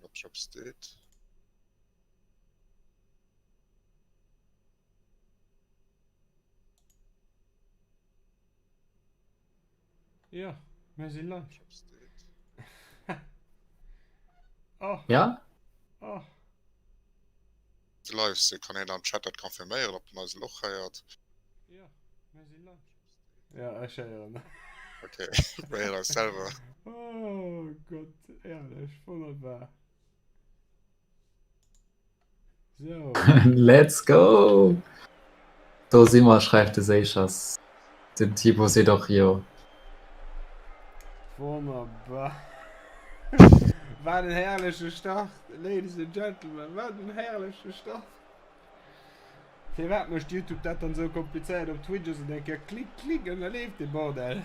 Ob sech eppes deet. Jo, mir si live. Oh. Ja? Oh. Live sinn, kann een am Chat dat confirméieren, ob den eis elo och héiert. Jo, mir si live. Ja, ech héieren. Okay, mir héieren eis selwer. Oh Gott, herrlech, wonnerbar. So. Let's go! Do si mer, schreift de Séichers. Den Thibaut seet och jo. Wonnerbar. Wat en herrleche Start, Ladies and Gentlemen, wat en herrleche Start. Firwat mécht YouTube dat dann esou komplizéiert? Op Twitch ass et eng Kéier klick, klick an da leeft de Bordell.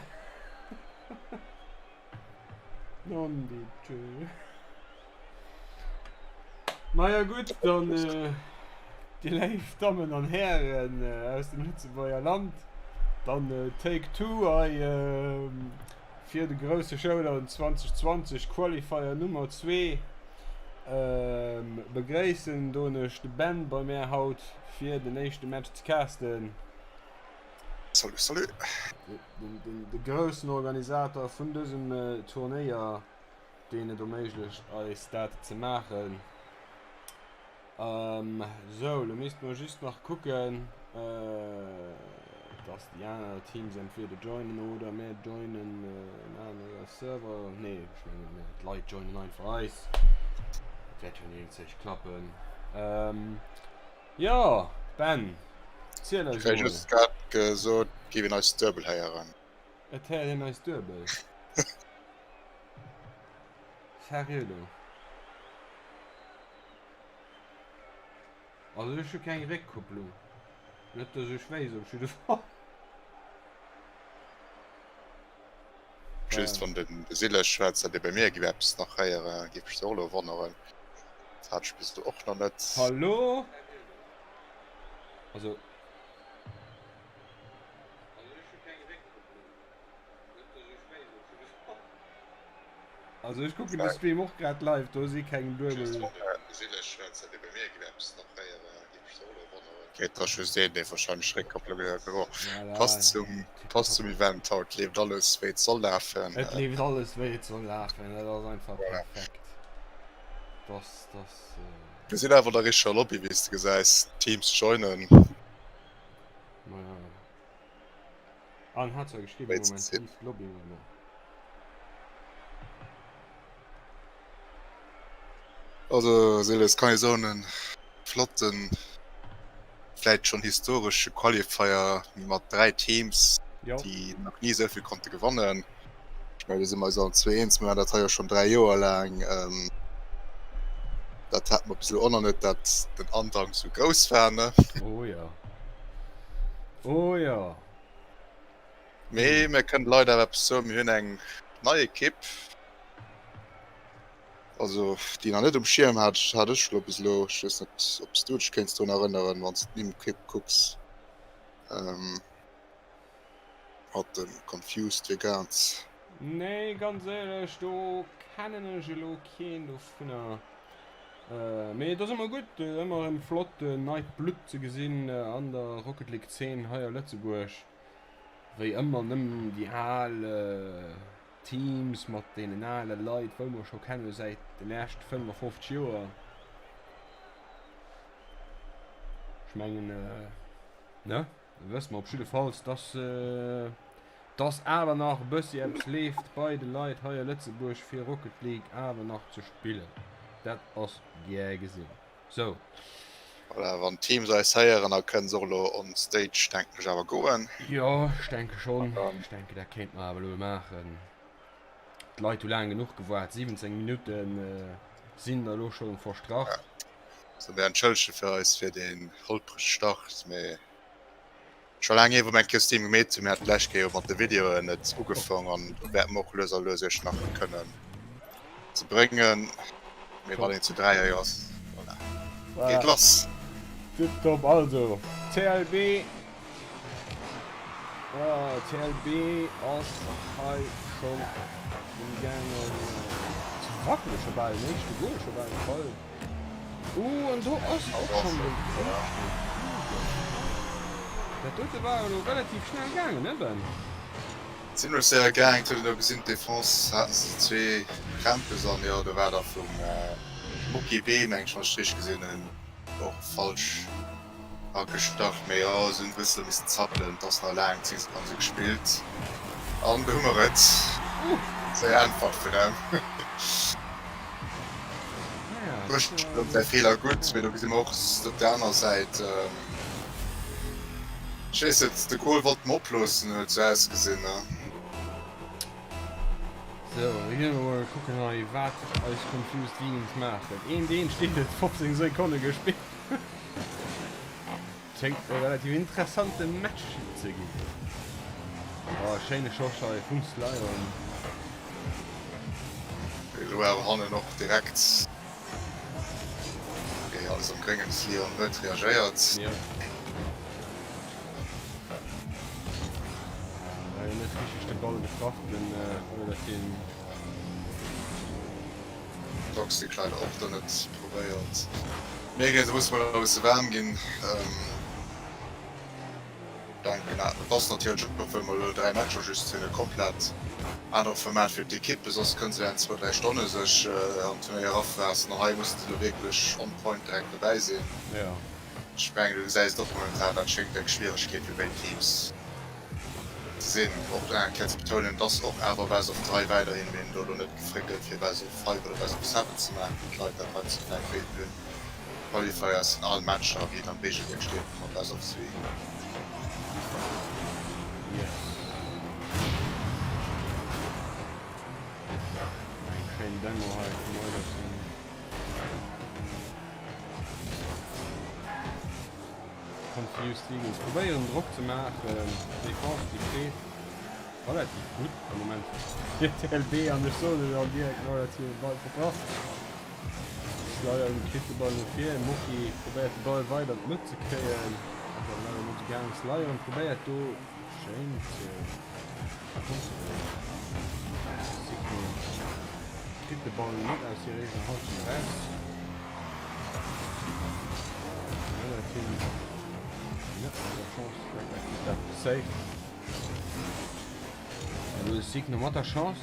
Nondidjö. Maja gutt, dann déi léif Dammen an Hären aus dem Lëtzebuerger Land, dann Take Two hei fir de grousse Showdown 2020 Qualifier Nummer 2. Begréissen doen ech de Ben bei mär haut fir den éischte Match ze casten. Salut, salut. De groussen Organisator vun dësem Turnéier, deen et erméiglecht eis dat ze maachen. Sou, lo misste mer just nach kucken, dass déi aner Teams entweder joinen oder mär joinen en anere Server. Nee, ech mengen d'Leit joinen einfach eis. Dat wäert schonn iergendzéich klappen. Jo, Ben, ziel Ech eis kréie mol. just grad gesot, géif een eis duebel héieren. Et héiert een eis duebel. Seriö lo? Also ech hu keng Réckkopplung. Net dass ech wéisst op jidde Fall. Just wann den Siles schwätzt, dat ee bei mir géif eppes nach héieren, géif mech och elo wonneren. Dat hat ech bis elo och nach net. Hallo? Also. Also ech kucken de Stream och grad live, do si keng duebel. Et ass just een dee wahrscheinlech Réckkopplung huet, mee bon, passt zum, passt zum Event haut, leeft alles wéi et soll lafen. Et leeft alles wéi et soll lafen, dat ass einfach perfekt. Dass, dass. Mir sinn awer an der richteger Lobby, wéi s de gesäis, d'Teams joinen. Maja. Ah, en hat zwar geschriwwen, Moment, leave lobby, mee bon. Also Siles, kann ee soen, en flotten, vläit schonn historesche Qualifier mat 3 Teams, déi nach ni esou vill konnte gewannen. Ech mengen, do si mer eis allen zwee eens, mir maachen dat hei jo schonn 3 Joer laang. Dat hate mer bis elo och nach net, dat den Andrang esou grouss war, ne? Oh jo. Oh jo. Mee mir kënnen de Leit awer eppes soen, Mir hunn eng nei Ekipp. Also déi nach net um Schierm hat, hat ech elo bis elo. Ech weess net, ob s du dech kéints drun erënneren, wann s de d'Nimm kucks. Mat dem Confused Vegans. Nee, ganz éierlech, do kennen ech elo keen dovunner. Mee et ass ëmmer gutt, ëmmer erëm flott neit Blutt ze gesinn an der Rocket League Zeen hei a Lëtzebuerg. Wéi ëmmer nëmmen déi al Teams mat deenen ale Leit, wou mer scho kenne säit de lescht 55 Joer. Ech mengen, ne? Da wësse mer op jiddefalls, dass dass awer nach e bëssi eppes leeft bei de Leit hei a Lëtzebuerg fir Rocket League awer nach ze spillen. Dat ass gär gesinn. Sou. Voilà, wann d'Teams eis héieren, da kënnen se och elo on stage, denken ech, awer goen. Jo, ech denke schonn. Ech denke, dat kéinte mer awer elo maachen. D'Leit hu laang genuch gewaart. 17 Minutte sinn der elo scho verstrach. So, mir entschëllege fir eis fir deen holprege Start, mee scho laang hier wou mir eng Kéier Stream gemeet hunn. Mir haten d'lescht Kéier jo mat de Videoen et ugefong an do wäerte mer och lues a lues iech nach kënnen ze bréngen. Mee wann een zu 3 hei ass, voilà, geet lass. Tiptop, also TLB, TLB ass hei schonn um gaangen ze. Wackele scho bal den éischte Goal, scho bal gefall. Oh, an do ass och schonn den éischte Goal gefall. Dat dote war elo relativ schnell gaangen, ne Ben? Zimlech séier gaang, et huet een do gesinn, d'Defense haten se zwee Krämpes an jo, do war da vum Muki B, meng ech, wann ech et richteg gesinn hunn, och falsch agestach, mee jo, se hunn e bësse missen zappelen, et ass nach laang, 10 Sekonne si gespillt an do hu mer et, séier Äntwert vun em. Mécht säi Feeler gutt, mee do gesi mer och op der anerer Säit, ech weess net, de Goal wollt en oploossen, huet sou ausgesinn. Sou, da gi mer mol kucken hei wat eis Confused Vegans maachen. Eent eent steet et, 15 Sekonne gespillt. Schéngt e relativ interessante Match ze ginn. Oh, schéine Schoss hei vum Slion. Elo awer hannen och direkt. Ok, alles am Gréngen, Slion huet reagéiert. Jo. Leider net richteg de Ball getraff, den Eulertin. Toxic leider och do net probéiert. Mee okay, do muss mol e bësse waarm ginn. Denken et ass natierlech och well mer elo 3 Matcher just hunn e komplett anere Format fir d'Ekippe, soss kënne se während zwou 3 Stonne sech an d'Turnéier erafraassen an hei musse se elo wierklech on point direkt dobäi sinn. Ech mengen du gesäis et och momentan, dat schéngt eng Schwieregkeet fir béid Teams ze sinn. Och nach eng Kéier ze betounen, dass och awer Best of 3 weiderhin, mir hunn do elo net gefréckelt fir Best of 5 oder Best of 7 ze maachen, fir d'Leit dat hei ze vläicht wéilten hunn. Qualifiers sinn all Matcher wéi et am Regelwierk steet ëmmer Best of 3. Yes. Eng schéin Demo hei vum Eulersen. Confused Eagles probéieren Drock ze maachen. D'Defense déi steet relativ gutt am Moment fir TLB an ech soen et an direkt no dat hie Ball verpasst. Slayer kritt de Ball no vir, Moki probéiert de Ball weider an d'Mëtt ze kréien, ass awer leider net esou gaangen. Slayer probéiert do schéin ze konteren. Signo kritt de Ball net aus hirer eegener Halschent eraus. Relativ net mat der Chance, respektiv dat safe. Elo de Signo mat der Chance.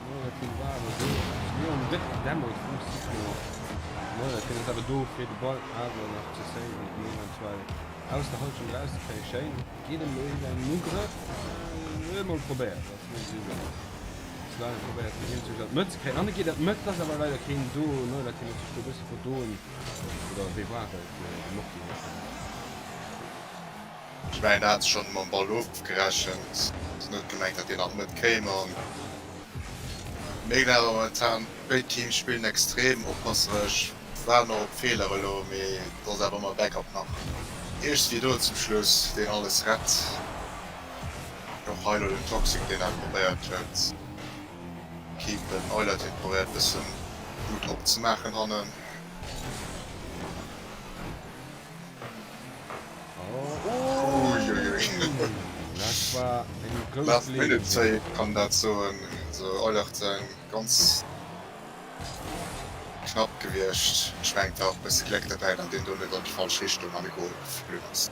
Neuertin war awer do. Leon gëtt gedämmelt vum Signo. Neuertin ass awer do fir de Ball awer nach ze saven an eventuell aus der Halschent erauszekréien. Schéin. Geet elo iwwer en Ugrëff. Emol probéiert, ass net esou iwwer. Slime probéiert den Hielzeg an d'Mëtt ze kréien an e geet an d'Mëtt, ass awer leider keen do. Neuertin huet sech do e bësse verdoen. Oder wee war et? De Morty heescht en. Ech mengen, hat schonn mam Ball ofgerechent, net gemengt, datt deen an d'Mëtt kéim. An mir awer momentan, béid Teams spillen extrem oppassereg, waarden och op Feeler elo, mee et ass awer ëmmer Backup nach iergendwéi do zum Schluss, deen alles rett. Och hei elo den Toxic, deen dat probéiert huet, keepen. Eulert huet probéiert bëssen gutt opzemaachen hannen. Last minute save kann dat soen. Also Eulert ganz knapp gewiescht. Ech mengen et war och bësse Gléck derbäi dat deen do net an déi falsch Richtung an de Goal geflunn ass.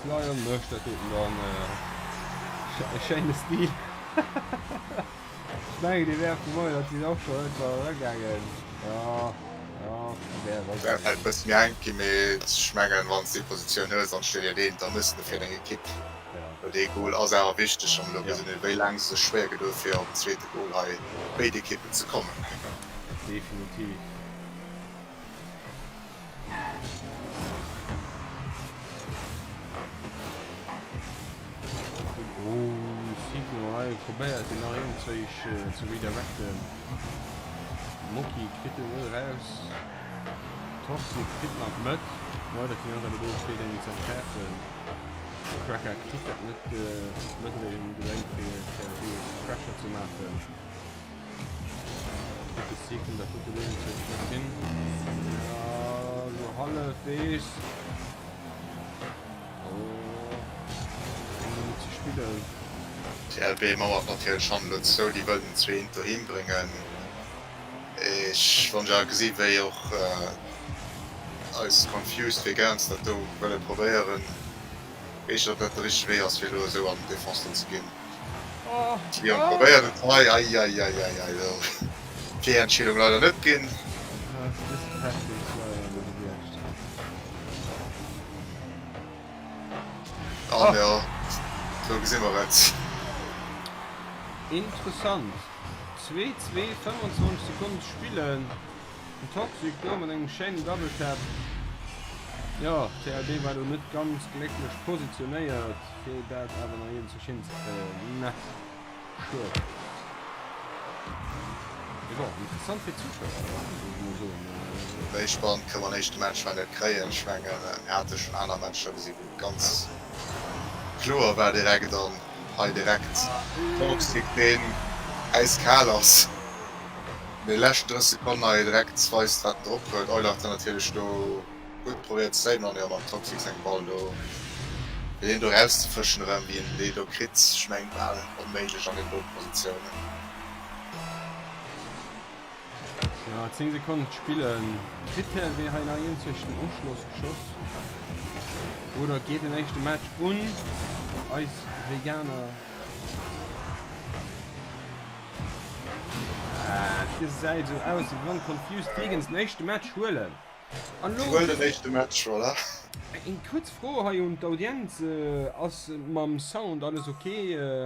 Lion mécht dat doten dann e schéine Stil. Ech mengen déi wär vum Moien, dat sinn och scho ënter eragaangen. Jo, jo, wär Wär vläit e bësse méi enk ginn, mee ech mengen, wann s de déi Positioun hues an steet dir eent, da mëss de fir deng Ekipp. Well dee Gol ass awer wichteg an elo gesinn mir, wéi laang se sech schwéier gedoe fir op den zweete Gol hei béid Ekippen ze kommen. Definitiv. Oh, Signo hei probéiert en nach iergendzwéich ze redirecten. Moki kritt en net eraus. Toxic kritt en an d'Mëtt. Neuerting ass awer do fir den ze entschärfen. Cracker kritt dat net d'Mëtt gedrénkt fir fir Pressure ze maachen. Kritt de Seacon dat dote iergendzwéich nach hin? Ja, sou hallefweegs. Oh, eng Minutt ze spillen. spillen. TLB mauert natierlech hannen elo zou, déi wëllen den 2 Eent doheem bréngen. Ech, wann ech awer gesi wéi och eis Confused Vegans dat do wëlle probéieren, weess ech net ob dat de richtege Wee ass fir elo esou an d'Defense do ze ginn. D'Lyon probéiert et hei, aiaiaiaiai, do Virentscheedung leider net ginn. An jo, do gesi mer et. Interessant. 2, 2, 25 Sekonnen ze spillen. Den Toxic do mat engem schéinen Double Tap. Jo, TLB war do net ganz glécklech positionéiert, fir dat awer nach iergendwéi hinzekréien. Mä schued. Mee bon, interessant fir d'Zuschauer, géif ech mol soen. Méi spannend kënne mer an éischte Match war net kréien. Ech mengen, mir hate schonn aner Matcher gesi wou et ganz kloer war direkt an hei direkt Toxic deen äiskal ass. An de leschten 30 Sekonnen hei direkt weist wat en drop huet. Eulach dann natierlech do gutt probéiert ze saven an jo mam Toxic sengem Ball do fir deen do erauszefëschen erëm wéi en dee do kritt. Ech mengen bal onméiglech an den do Positiounen. Jo 10 Sekonnen ze spillen. Kritt TLW hei nach iergendwéi den Uschloss geschoss oder geet den éischte Match un eis Veganer? Et gesäit esou aus, wéi wann Confused Vegans den éischte Match huelen. An Si huelen den éischte Match, voilà. Eng kuerz Fro hei un d'Audienz, Ass mam Sound alles ok?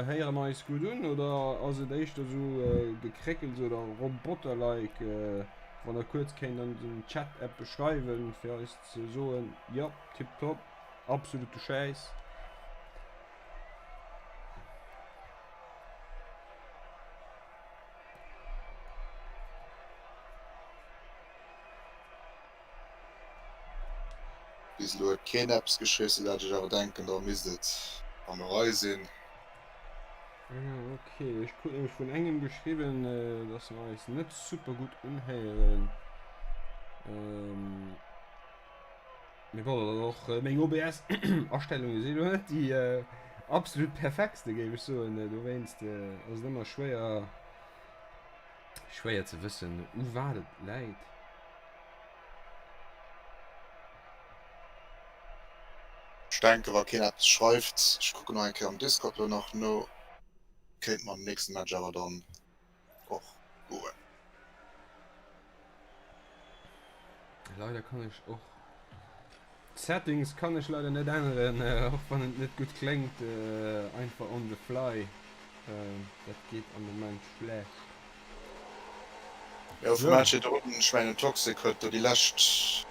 Héiere mer eis gutt un oder ass et éischter esou Gekréckels oder Roboter-like? Wann der kuerz kéint an den Chat eppes schreiwen, fir eis ze soen, jo, tiptop, absolute Schäiss. Bis elo huet keen eppes geschriww, sou dat ech awer denken, da misst et an der Rei sinn. Ah, ok. Ech krut nämlech vun engem geschriwwen, dass mer eis net super gutt unhéieren. Mee bon, dat ass och meng OBS-Astellunge sinn elo net déi absolut perfektste, géif ech soen. Dowéinst ass et ëmmer schwéier, schwéier ze wëssen, u wat et läit. Ech denken, wa keen eppes schreift, ech kucken och eng Kéier am Discord elo nach no, kéinte mer an den nächste Match awer dann och goen. Leider kann ech och d'Settings kann ech leider net änneren, och wann et net gutt kléngt, einfach on the fly, dat geet am Moment schlecht. Jo, vum Match virdrun, ech mengen Toxic huet do déi lescht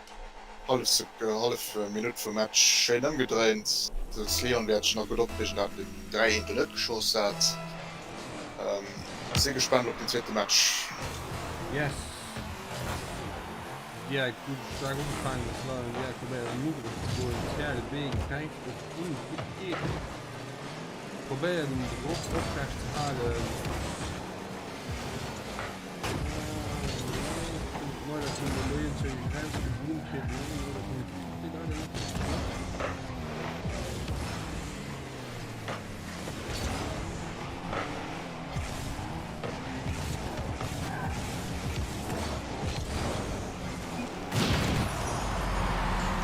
hallef Minutt vum Match schéin ëmgedréint. De Leon wäert sech nach gutt opreegen, dat en den 3 eent do net geschoss hat. Si gespaant op den zweete Match. Yes! Direkt gutt staark ugefaangen, de Slalom direkt probéiert an den Ugrëff ze goen. TLB gräift och un, wéi gutt geet. Probéiert den Drock oprecht ze halen.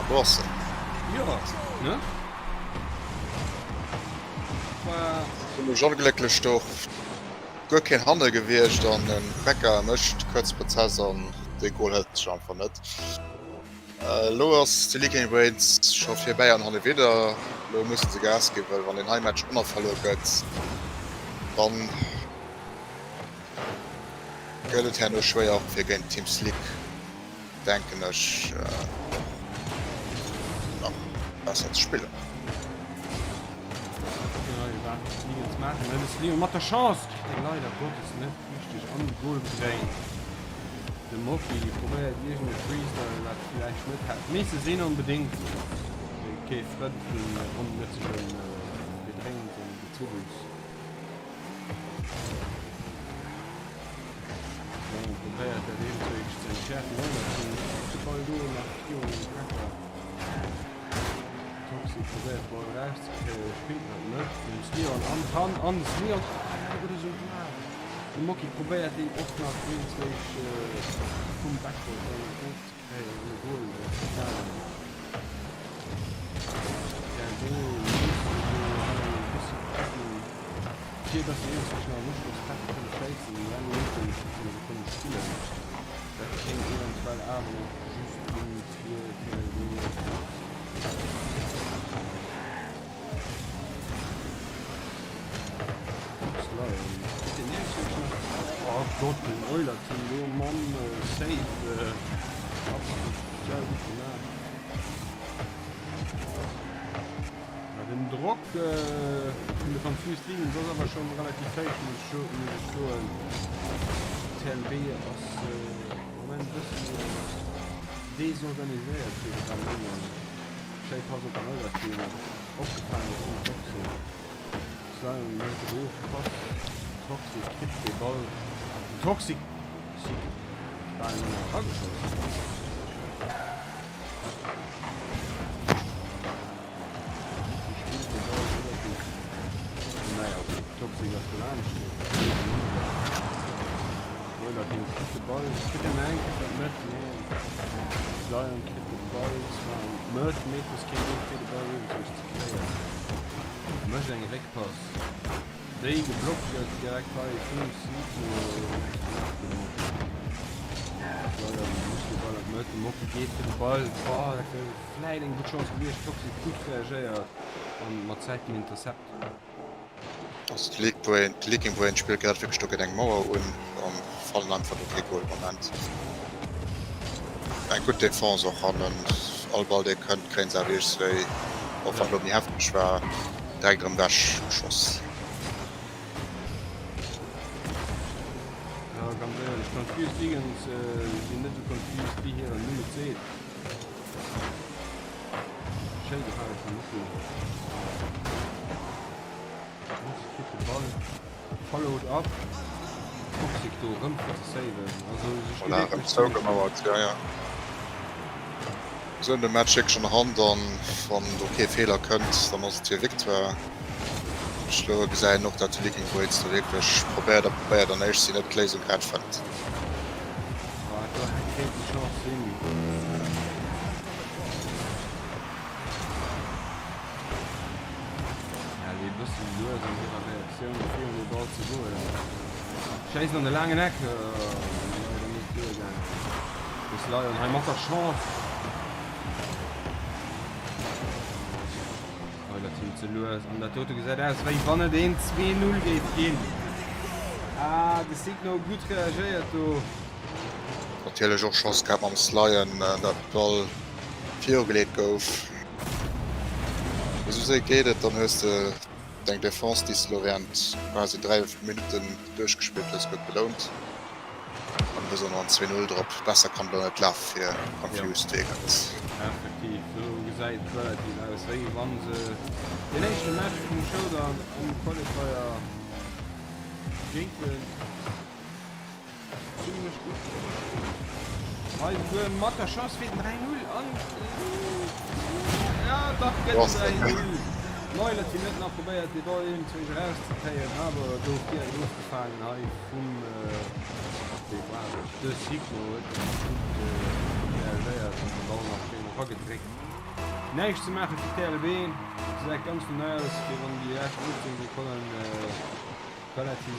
Do ass se. Jo, ne? War. Zimmlech onglécklech do. Guer keen hanne gewiescht an den Becker mécht kuerz Prozess an dee Goal hëlt sech einfach net. Elo ass de Leaking Brains scho virbäi an hanne widder. Elo musse se Gas ginn, well wann deen hei Match och nach verluer gëtt, dann gëtt et herno schwéier och fir géint Team Slick, denken ech, nach besser ze spillen. Mat der Chance kritt e leider Gottes net richteg an de Goal gedréint. De Moki probéiert iergend e Freestyle wat villäicht net hätt misse sinn onbedéngt. Kee Frënd vun onnëtzegem Gedrénks an Gezuddels. Bon, probéiert dat iergendwéi ze entschärfen. Neuner kritt de Ball do nach virun dem Cracker. Toxic probéiert de Ball erauszekréien, spillt nach net den Slion an d'Hand an de Slion, oh leider gëtt esou laang. De Moki probéiert deen och nach iergendzwéich vum Backboard dann ofzekréien an e Goal ze stellen. TLB muss elo hei e bëssi kucken fir dass se iergendzwéich nach en Uschlosstreffer kënne schéissen. 3 Minutten 15 Sekonne spillen, dat kéint eventuell awer nach just ginn fir TLB. Oh Gott, den Euler-Team do mam Save absolut sehr gut gemacht. Ja, den Drock vun de Confused Vegans ass awer schon relativ héich, muss ech soen. TLB ass am Moment e bëssen desorganiséiert, géif ech bal mengen. Schéi Pass op den Euler-Team, opgefaange vum Toxic. Slion mécht de Ofpass, Toxic kritt de Ball. Den Toxic bal net méi erageschoss. Spillt de Ball relativ, naja ok, Toxic ass gelaanscht. Euler-Team kritt de Ball, kritt en eng, kritt dat net, nee. Slion kritt de Ball zwar an d'Mëtt, mee et ass keen do fir de Ball iergendwéi ze kréien. Mécht eng Réckpass, déi geblockt gëtt direkt hei vum Signo. Slion muss de Ball an d'Mëtt, de Moki geet fir de Ball, oh dat wär vläit eng gutt Chance gewiescht, Toxic gutt reagéiert an mat Zäit den Intercept. Also de Leaking Brain spillt grad wierklech do géint eng Mauer un an fannen einfach do kee Goal am Moment. Eng gutt Defense och hannen, all Ball dee kënnt kréien se awer iergendswéi, och wann elo méi hefteg war, direkt erëm wech geschoss. Jo ganz éierlech, Confused Vegans sinn net esou confused wéi hiren Numm et seet. Schéi gehale vum Muki. Muki kritt de Ball. Followed up. Toxic do erëm fir ze saven. Also se sti Voilà, erëm wierklech zimmlech gutt. zougemauert, ja ja. Se hunn de Match wierklech an der Hand an wann do kee Feeler kënnt, dann ass et hir Victoire. Ech elo gesäit een och, dat de Viking Waits do wierklech probéiert a probéiert an éischt si net d'Léisung grad fënnt. Ah, do hätt kéinten Chance sinn. Ja, déi e bëssen lues an hirer Reaktioun fir un de Ball ze goen. Schéissen an de laangen Eck. Leider net duergaangen. Des Lion hei mat der Chance. Relativ ze lues an dat dote gesäit aus wéi wann et een 2-0 géif ginn. Ah, de Signo gutt reagéiert do. Natierlech och Chance gehat mam Slyen, dat de Ball virugeleet gouf. Mee sou séier geet et, dann hues de deng Defense, déi s de elo während quasi 3 Minutten duerchgespillt hues, gutt belount. An hues och nach en 2-0 drop. Besser kann et elo net lafe fir Confused Vegans. Effektiv, sou gesäit et relativ aus, wéi wann se den éischte Match vum Showdown am Qualifier géinten zimmlech gutt hei souguer mat der Chance fir den 3-0 an ja dach gëtt den 3-0. Neuler Team huet nach probéiert de Ball iergendzwéi erauszekréien, awer gouf direkt ofgefaangen hei. Vum wee war et? De Signo huet nach gutt reagéiert an de Ball nach schéin eragedréckt. Näischt ze maache fir d'TLB. Gesäit ganz no aus, wéi wann déi lescht 18 Sekonnen relativ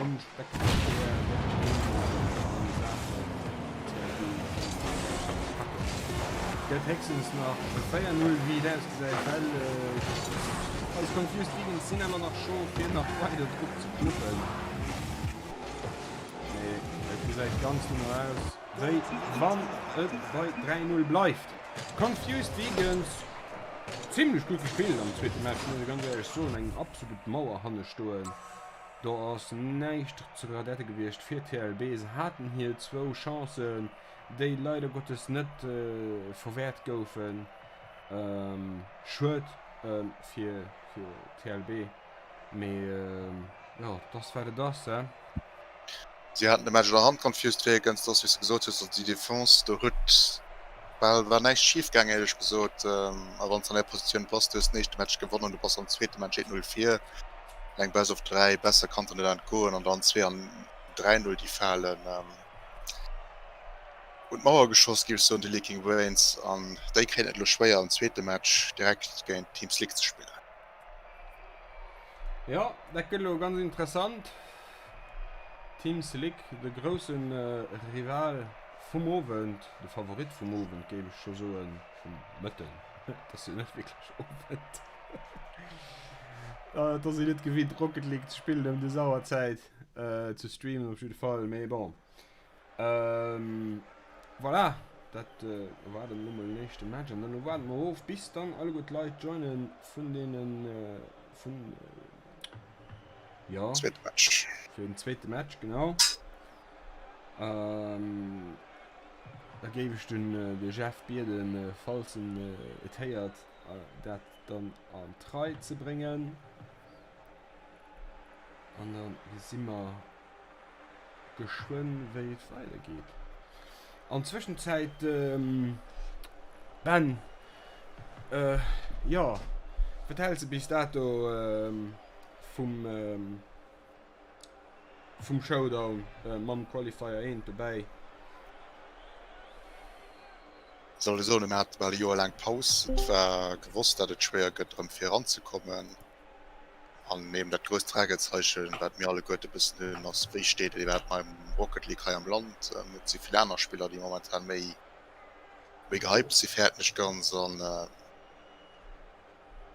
onspektakulär wäerte ginn an Saache TLB packen. Gëtt héchstens nach e 4, 0 wéi et ausgesäit, well eis Confused Vegans sinn awer nach scho fir nach weider Druck ze knuppen. Mee et gesäit ganz dono aus, wéi wann et bei 3, 0 bleift. Confused Vegans zimmlech gutt gespillt am zweete Match, muss ech ganz éierlech soen. Eng absolut Mauer hanne stoen. Do ass näischt ze radette gewiescht fir TLB. Se haten hir zwou Chancen, déi leider Gottes net verwäert goufen. Schued fir TLB, mee jo, et ass wat et ass. Si haten de Match an der Hand, Confused Vegans. Et ass wéi s de gesot hues, also déi Defense do huet. Bal war näischt schif gaangen, éierlech gesot. A wann s de an där Positioun bass, du hues den éischte Match gewonnen, du bass am zweete Match 1-0 vir, eng Best of 3, besser kann et der net goen, an dann 2 an 3-0 déi falen un d'Mauer geschoss, géif ech soen, déi Leaking Brains. An déi kréien et elo schwéier am zweete Match direkt géint Team Slick ze spillen. Jo, dat gëtt elo ganz interessant. Team Slick, de grousse Rival vum Owend, de Favorit vum Owend géif ech scho soen, vum Mëtten, et ass jo net wierklech Owend. Et ass een net gewinnt Rocket League ze spillen ëm des Auerzäit, ze streamen op jidde Fall, mee bon. Voilà, dat war dann elo mol den éischte Match an dann elo waarde mer of bis dann alleguer d'Leit joinen vun deenen vun jo Zweete Match. fir den zweete Match genau. Ähm, da géif ech den de Jeff bieden, falls en et héiert, dat dann an d'Rei ze bréngen an da gesi mer geschwënn wéi et weider geet. An Zwëschenzäit Ben, jo wat häls de bis dato vum vum Showdown mam Qualifier 1 dobäi? Soll ech soen, mir hate bal e Joer laang Paus. Et war gewosst, dat et schwéier gëtt erëm fir eranzekommen. An eben dat grousst Fragezeichen, wat mir alleguerte e bëssen hunn, ass, Wéi steet et iwwerhaapt mam Rocket League hei am Land? Et si vill aner Spiller, déi momentan méi, méi gehypt si, fäerten ech ganz. An,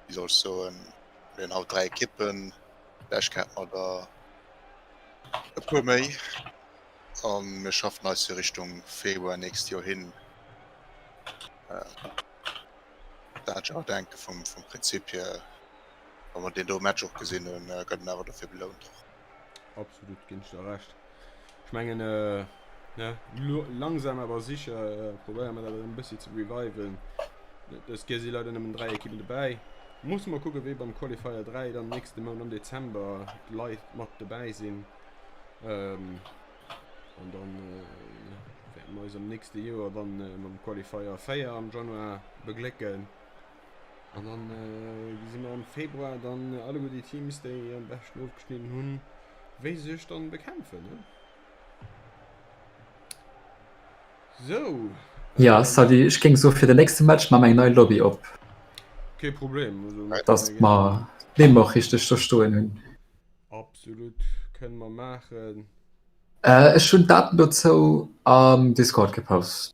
wéi soll ech soen, mir hunn haut 3 Ekippen, vläicht hätte mer der e puer méi. A mir schaffen eis jo Richtung Februar nächst Joer hin. Dat ech awer denke vum, vum Prinzip hier, wa mer deen do Match och gesinn hunn, gëtt en awer dofir belount och. Absolut, ginn ech der Recht. Ech mengen, ne, langsam awer sicher probéiere mer dat erëm e bëssi ze reviven. Dës Kéier si leider nëmmen 3 Ekippen dobäi. Musse mer kucken, wéi beim Qualifier 3 dann nächste Mount am Dezember d'Leit mat dobäi sinn. An dann wäerte mer eis am nächste Joer dann mam Qualifier 4 am Januar beglécken. An dann gesi mer am Februar dann alleguer déi Teams, déi am beschten ofgeschnidden hunn, wéi se sech dann bekämpfen. Ne? Sou. Ja, Sally, ech géing soe fir den nächste Match maache mer eng nei Lobby op. Kee Problem. Also, Dass mer d'Nimm och richteg do stoen hunn. Absolut, kënne mer maachen. Ech hunn d'Daten dozou am Discord gepost.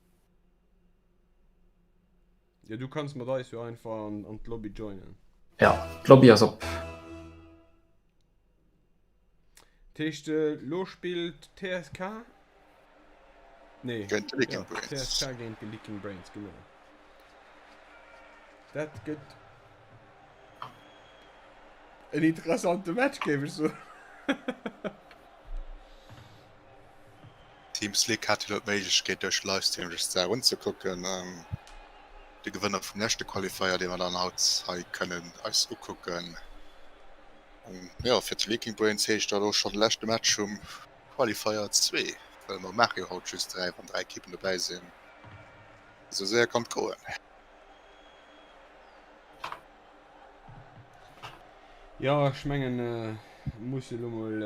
Jo, du kanns mat eis jo einfach an, an d'Lobby joinen. Ja, d'Lobby ass op. Dat heescht, lo spillt TSK? Nee. Géint de Leaking Brains. TSK géint de Leaking Brains, genau. Dat gëtt en interessante Match, géif ech soen. Team Slick hat jo elo d'Méiglechkeet duerch de Livestream sech d'Saach unzekucken. De Gewënner vum leschte Qualifier, dee mer dann haut hei kënnen eis ukucken. Jo, fir d'Leaking Brains heescht dat och schonn de leschte Match vum Qualifier 2, well mer maache jo haut just 3, wann 3 Ekippen dobäi sinn. Esou séier kann et goen. Jo, ech mengen, muss elo mol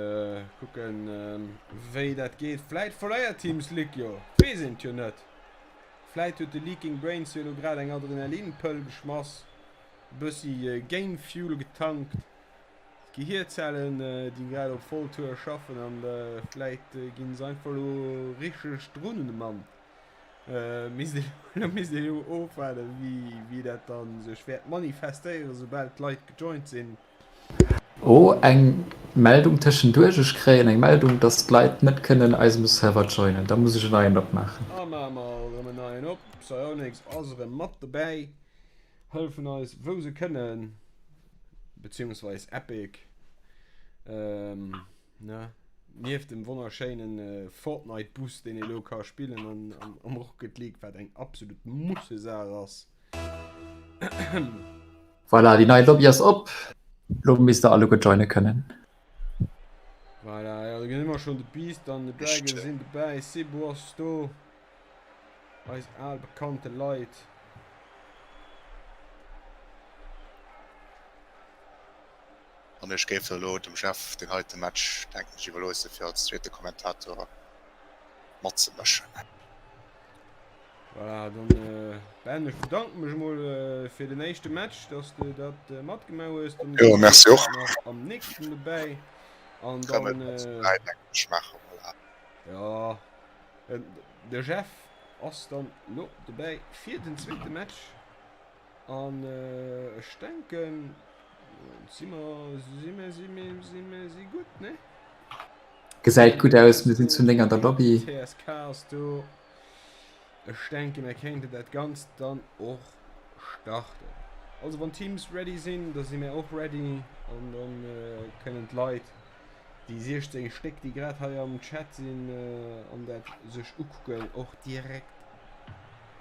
kucken, wéi dat geet. Vläit verléiert Team Slick jo, weess een et jo net. Vläit huet de Leaking Brains jo elo grad eng Adrenalinpëll geschmass, e bëssi Game Fuel getankt, d'Gehierzellen, déi grad op Volltour schaffen an vläit ginn se einfach elo richteg drun un de Mann. Misst een, lo misst een elo ofwaarden, wéi, wéi dat dann sech wäert manifestéieren, soubal d'Leit gejoint sinn. Oh, eng Meldung tëschenduerch, ech kréien eng Meldung, dass d'Leit net kënnen eisem Server joinen. Da muss ech en neien opmaachen. Da maache mer erëm en neien op. Psyonix ass erëm mat dobäi, hëllefen eis wou se kënnen, beziehungsweis Epic. Ne? Nieft dem wonnerschéinen Fortnite Bus deen ee lo ka spillen an am Rocket League, wat eng absolut Mussesaach ass. Voilà, déi nei Lobby ass op. Lo misst der alleguer joine kënnen. Voilà, jo, do ginn ëmmer schonn de Beast an de Dragon sinn dobäi, Cebu ass do. Eis al bekannte Leit. An ech géif da elo dem Jeff deen heite Match, denken ech, iwwerloosse fir als zweete Kommentator matzemëschen. Voilà, dann Ben, ech bedanke mech mol fir den éischte Match, dass de dat matgemaach hues. Dann Jo, merci och. Nach am nächsten dobäi. An dann. Ech maache voilà. Jo, de Jeff ass dann lo dobäi fir den zweete Match. An ech denken, si mer, si mer, si mer, si mer si gutt, ne? Gesäit gutt aus, mir sinn zu 9 an der Lobby. TSK ass do. Ech denken, mir kéinten dat Ganzt dann och starten. Also wann d'Teams ready sinn, da si mir och ready an da kënnen d'Leit, déi 16 Stéck, déi grad hei am Chat sinn an dat sech ukucken, och direkt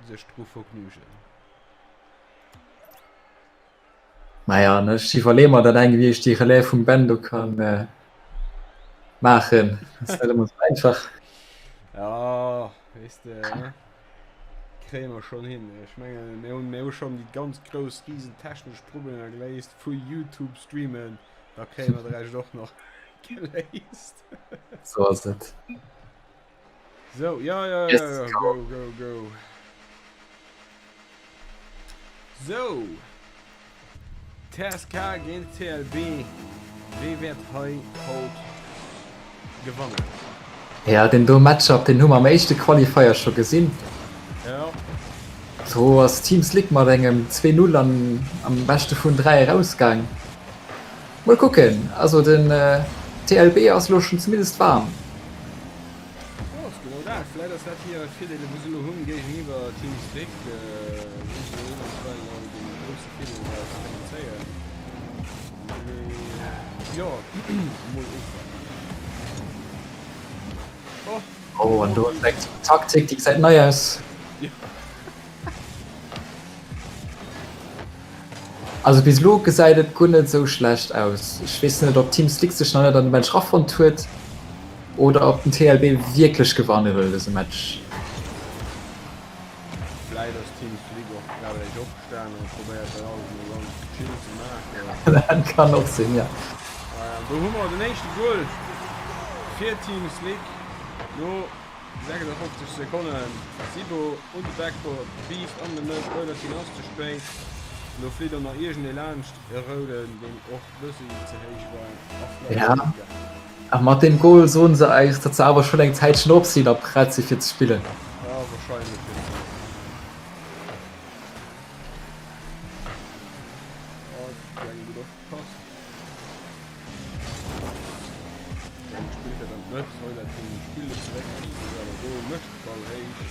sech dru vergnügen. Naja, an ech iwwerleeë mer dann eng, wéi ech déi Relève vum Ben do kann maachen. Dat ass net ëmmer esou einfach. Ja, weess de, ne? Kréie mer schonn hin. Ech mengen, mir hunn, mir hu schonn déi ganz grouss, risen technesch Problemer geléist vu YouTube streamen. Da kréie mer de Rescht och nach geléist. Sou ass et. So, ja, ja, ja, ja, go, go, go. So. TSK géint TLB. Wee wäert hei haut gewannen? Ja, deen do Matchup, deen hu mer am éischte Qualifier scho gesinn. Ja. Do ass Team Slick mat engem 2-0 an am beschte vun 3 erausgaang. Mol kucken, also den TLB ass elo schon zumindest waarm. Jo, ass genau dat. Vläit ass dat hire Virdeel, wou se elo hunn géigeniwwer Team Slick, wou se eventuell elo de grousse Virdeel draus kënnen zéien. Mee jo, mol ofwaarden. Oh, Oh, an do ass eng Taktik, déi gesäit nei aus. Jo. Also bis elo gesäit et guer net esou schlecht aus. Ech weess net op Team Slick sech nach net an de Match rafonnt huet oder op den TLB wierklech gewanne wëll dëse Match. Vläit ass Team Slick och grad eréischt opgestan an probéiert dat alles emol ganz chill ze maachen. Dat kann och sinn, jo. Do hu mer den éischte Goal fir Team Slick no 56 Sekonnen, Sibo un de Backboard, Beast an de Mëtt, Eulertin ass ze spéit, lo flitt och nach iergendee laanscht, e Rouden, deen och bëssi ze héich war a vläicht Ja, net gaangen. a mat deem Goal soen se eis, datt se awer schonn eng Zäitchen op sinn a prett si fir ze spillen. Ja, wahrscheinlech jo. Oh, Dragon gutt opgepasst. Dann spillt er dann net Eulertin spillt et zeréck, awer do mécht de Ball héich.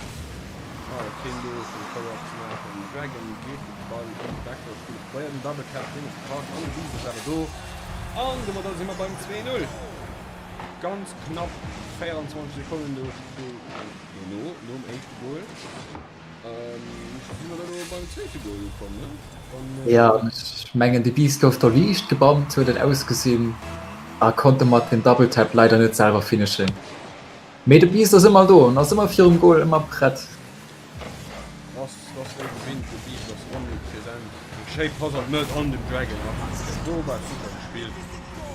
Ah, keen do fir de Follow-up ze maachen. Dragon geet de Ball un de Backboard spillen, probéiert en Double Tap, deen ass verpasst an de Beast ass awer do. An domadder si mer beim 2-0. Ganz knapp 24 Sekonnen do, dono, nom éischte Goal. Si mer da lo beim zweete Goal ukomm, ne? Wann, Ja, an ech mengen de Beast gouf do liicht gebampt, huet et ausgesinn, a konnt domat den Double Tap leider net selwer finishen. Mee de Beast ass ëmmer do an ass ëmmer virum Goal, ëmmer prett. Ass, ass wéi gewinnt, de Beast ass omnipresent. Eng schéi Pass an d'Mëtt an den Dragon ass do war super gespillt.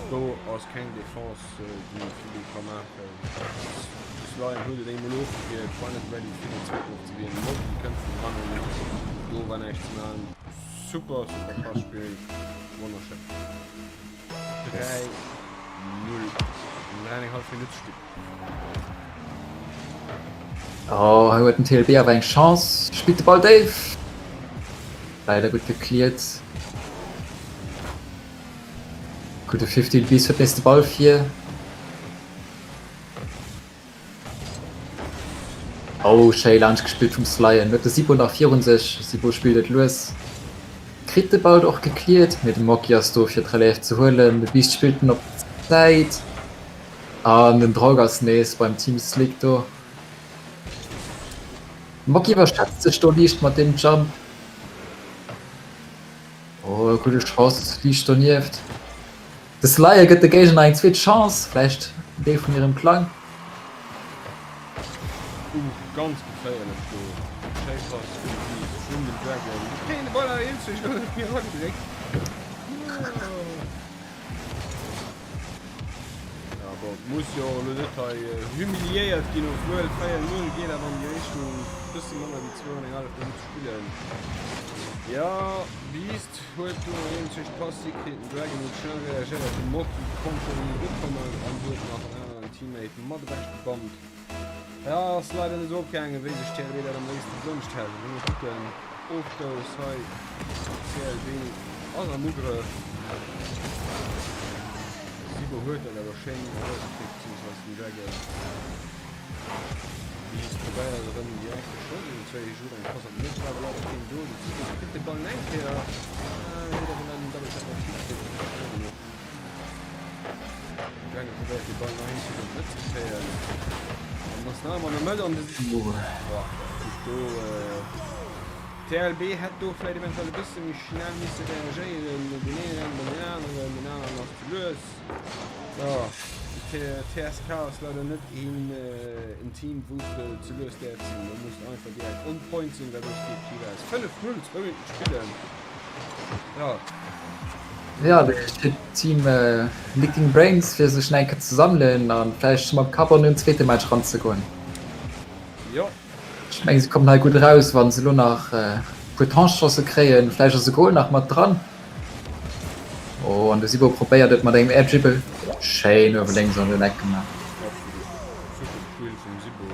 Do ass keng Defense, déi vill ka maachen. D'Lion huet et eemol ofgewierkt, war net ready fir den zweeten ofzewieren. De Monkey kënnt vun hannen, do war näischt ze maachen. Super, super Passspill, wonnerschéin. 3, 0 an 3 eng hallef Minutt ze spillen. Oh, hei huet den TLB awer eng Chance, spillt de Ball déif. Leider gutt gecleart. Gudde 15 Beast huet nees de Ball vir. Oh schéi laanscht gespillt vum Slyen, huet de Sipo nach virun sech, Sipo spillt et lues, kritt de Ball och gecleart, mee de Moki ass do fir d'Relève ze huelen, de Beast spillt en op d'Säit an den Drock ass nees beim Team Slick do. De Moki iwwerschätzt sech do liicht mat deem Jump. Oh e gudde Schoss liicht donieft. De Slayer gëtt de Géigner eng zweet Chance, vläicht en Deel vun hirem Plang. Uuh, ganz geféierlech do. Schéi Pass vum Beast un den Dragon. Ech kréien de Ball awer eenzeg elo net méi eragedréckt. Ja bon, muss jo och elo net hei humiliéiert ginn, obwuel 4, 0 geet awer an déi Richtung, bësse manner wéi zwou an eng hallef Minutt spillen. Jo, Beast huet do nach eenzeg d'Pass hikritt, den Dragon huet schnell reagéiert, de Moki konnt schonn ni ukommen an huet nach en aneren Teammate mat ewech gebammt. Ja, ass leider net esou opgaangen, wéi sech TLB dat am léifste gewënscht hätt. Elo mol kucken, Ofstouss hei, TLB ass am Ugrëff. Sibo huet dat awer schéin erauskritt, beziehungsweise den Dragon. Beast probéiert erëm direkt de Schoss unzéien, just eng Pass an d'Mëtt, war awer leider keen do. De Sibo kritt de Ball eng Kéier, ah, huet awer leider den Double Tap net hikritt, net schnell genuch. Den Dragon probéiert de Ball nach eenzeg an d'Mëtt ze kréien. An ass nach ëmmer an der Mëtt an de Boah, gutt do. TLB hätt do vläit eventuell e bësse méi schnell misse reagéieren. Deen ee rennt an deen aneren, deen aneren ass ze lues. Jo, TSK ass leider net een Team wou s de ze lues däerfs sinn. Do muss de einfach direkt on point sinn, well soss geet d'Spill aus. 5, 0, zwou Minutten spillen. Jo. Jo, do steet d'Team Licking Brains fir sech nach eng Kéier ze sammelen an vläicht mam Kapp an den zweete Match ranzegoen. Jo. Ech mengen se kommen hei gutt eraus, wann se elo nach e puer Tanchchancë kréien. Vläicht ass e Goal nach mat dran. Oh an de Sibo probéiert et mat engem Air Dribble. Schéin uewe lénks an den Eck gemaach. Absolut super Spill vum Sibo.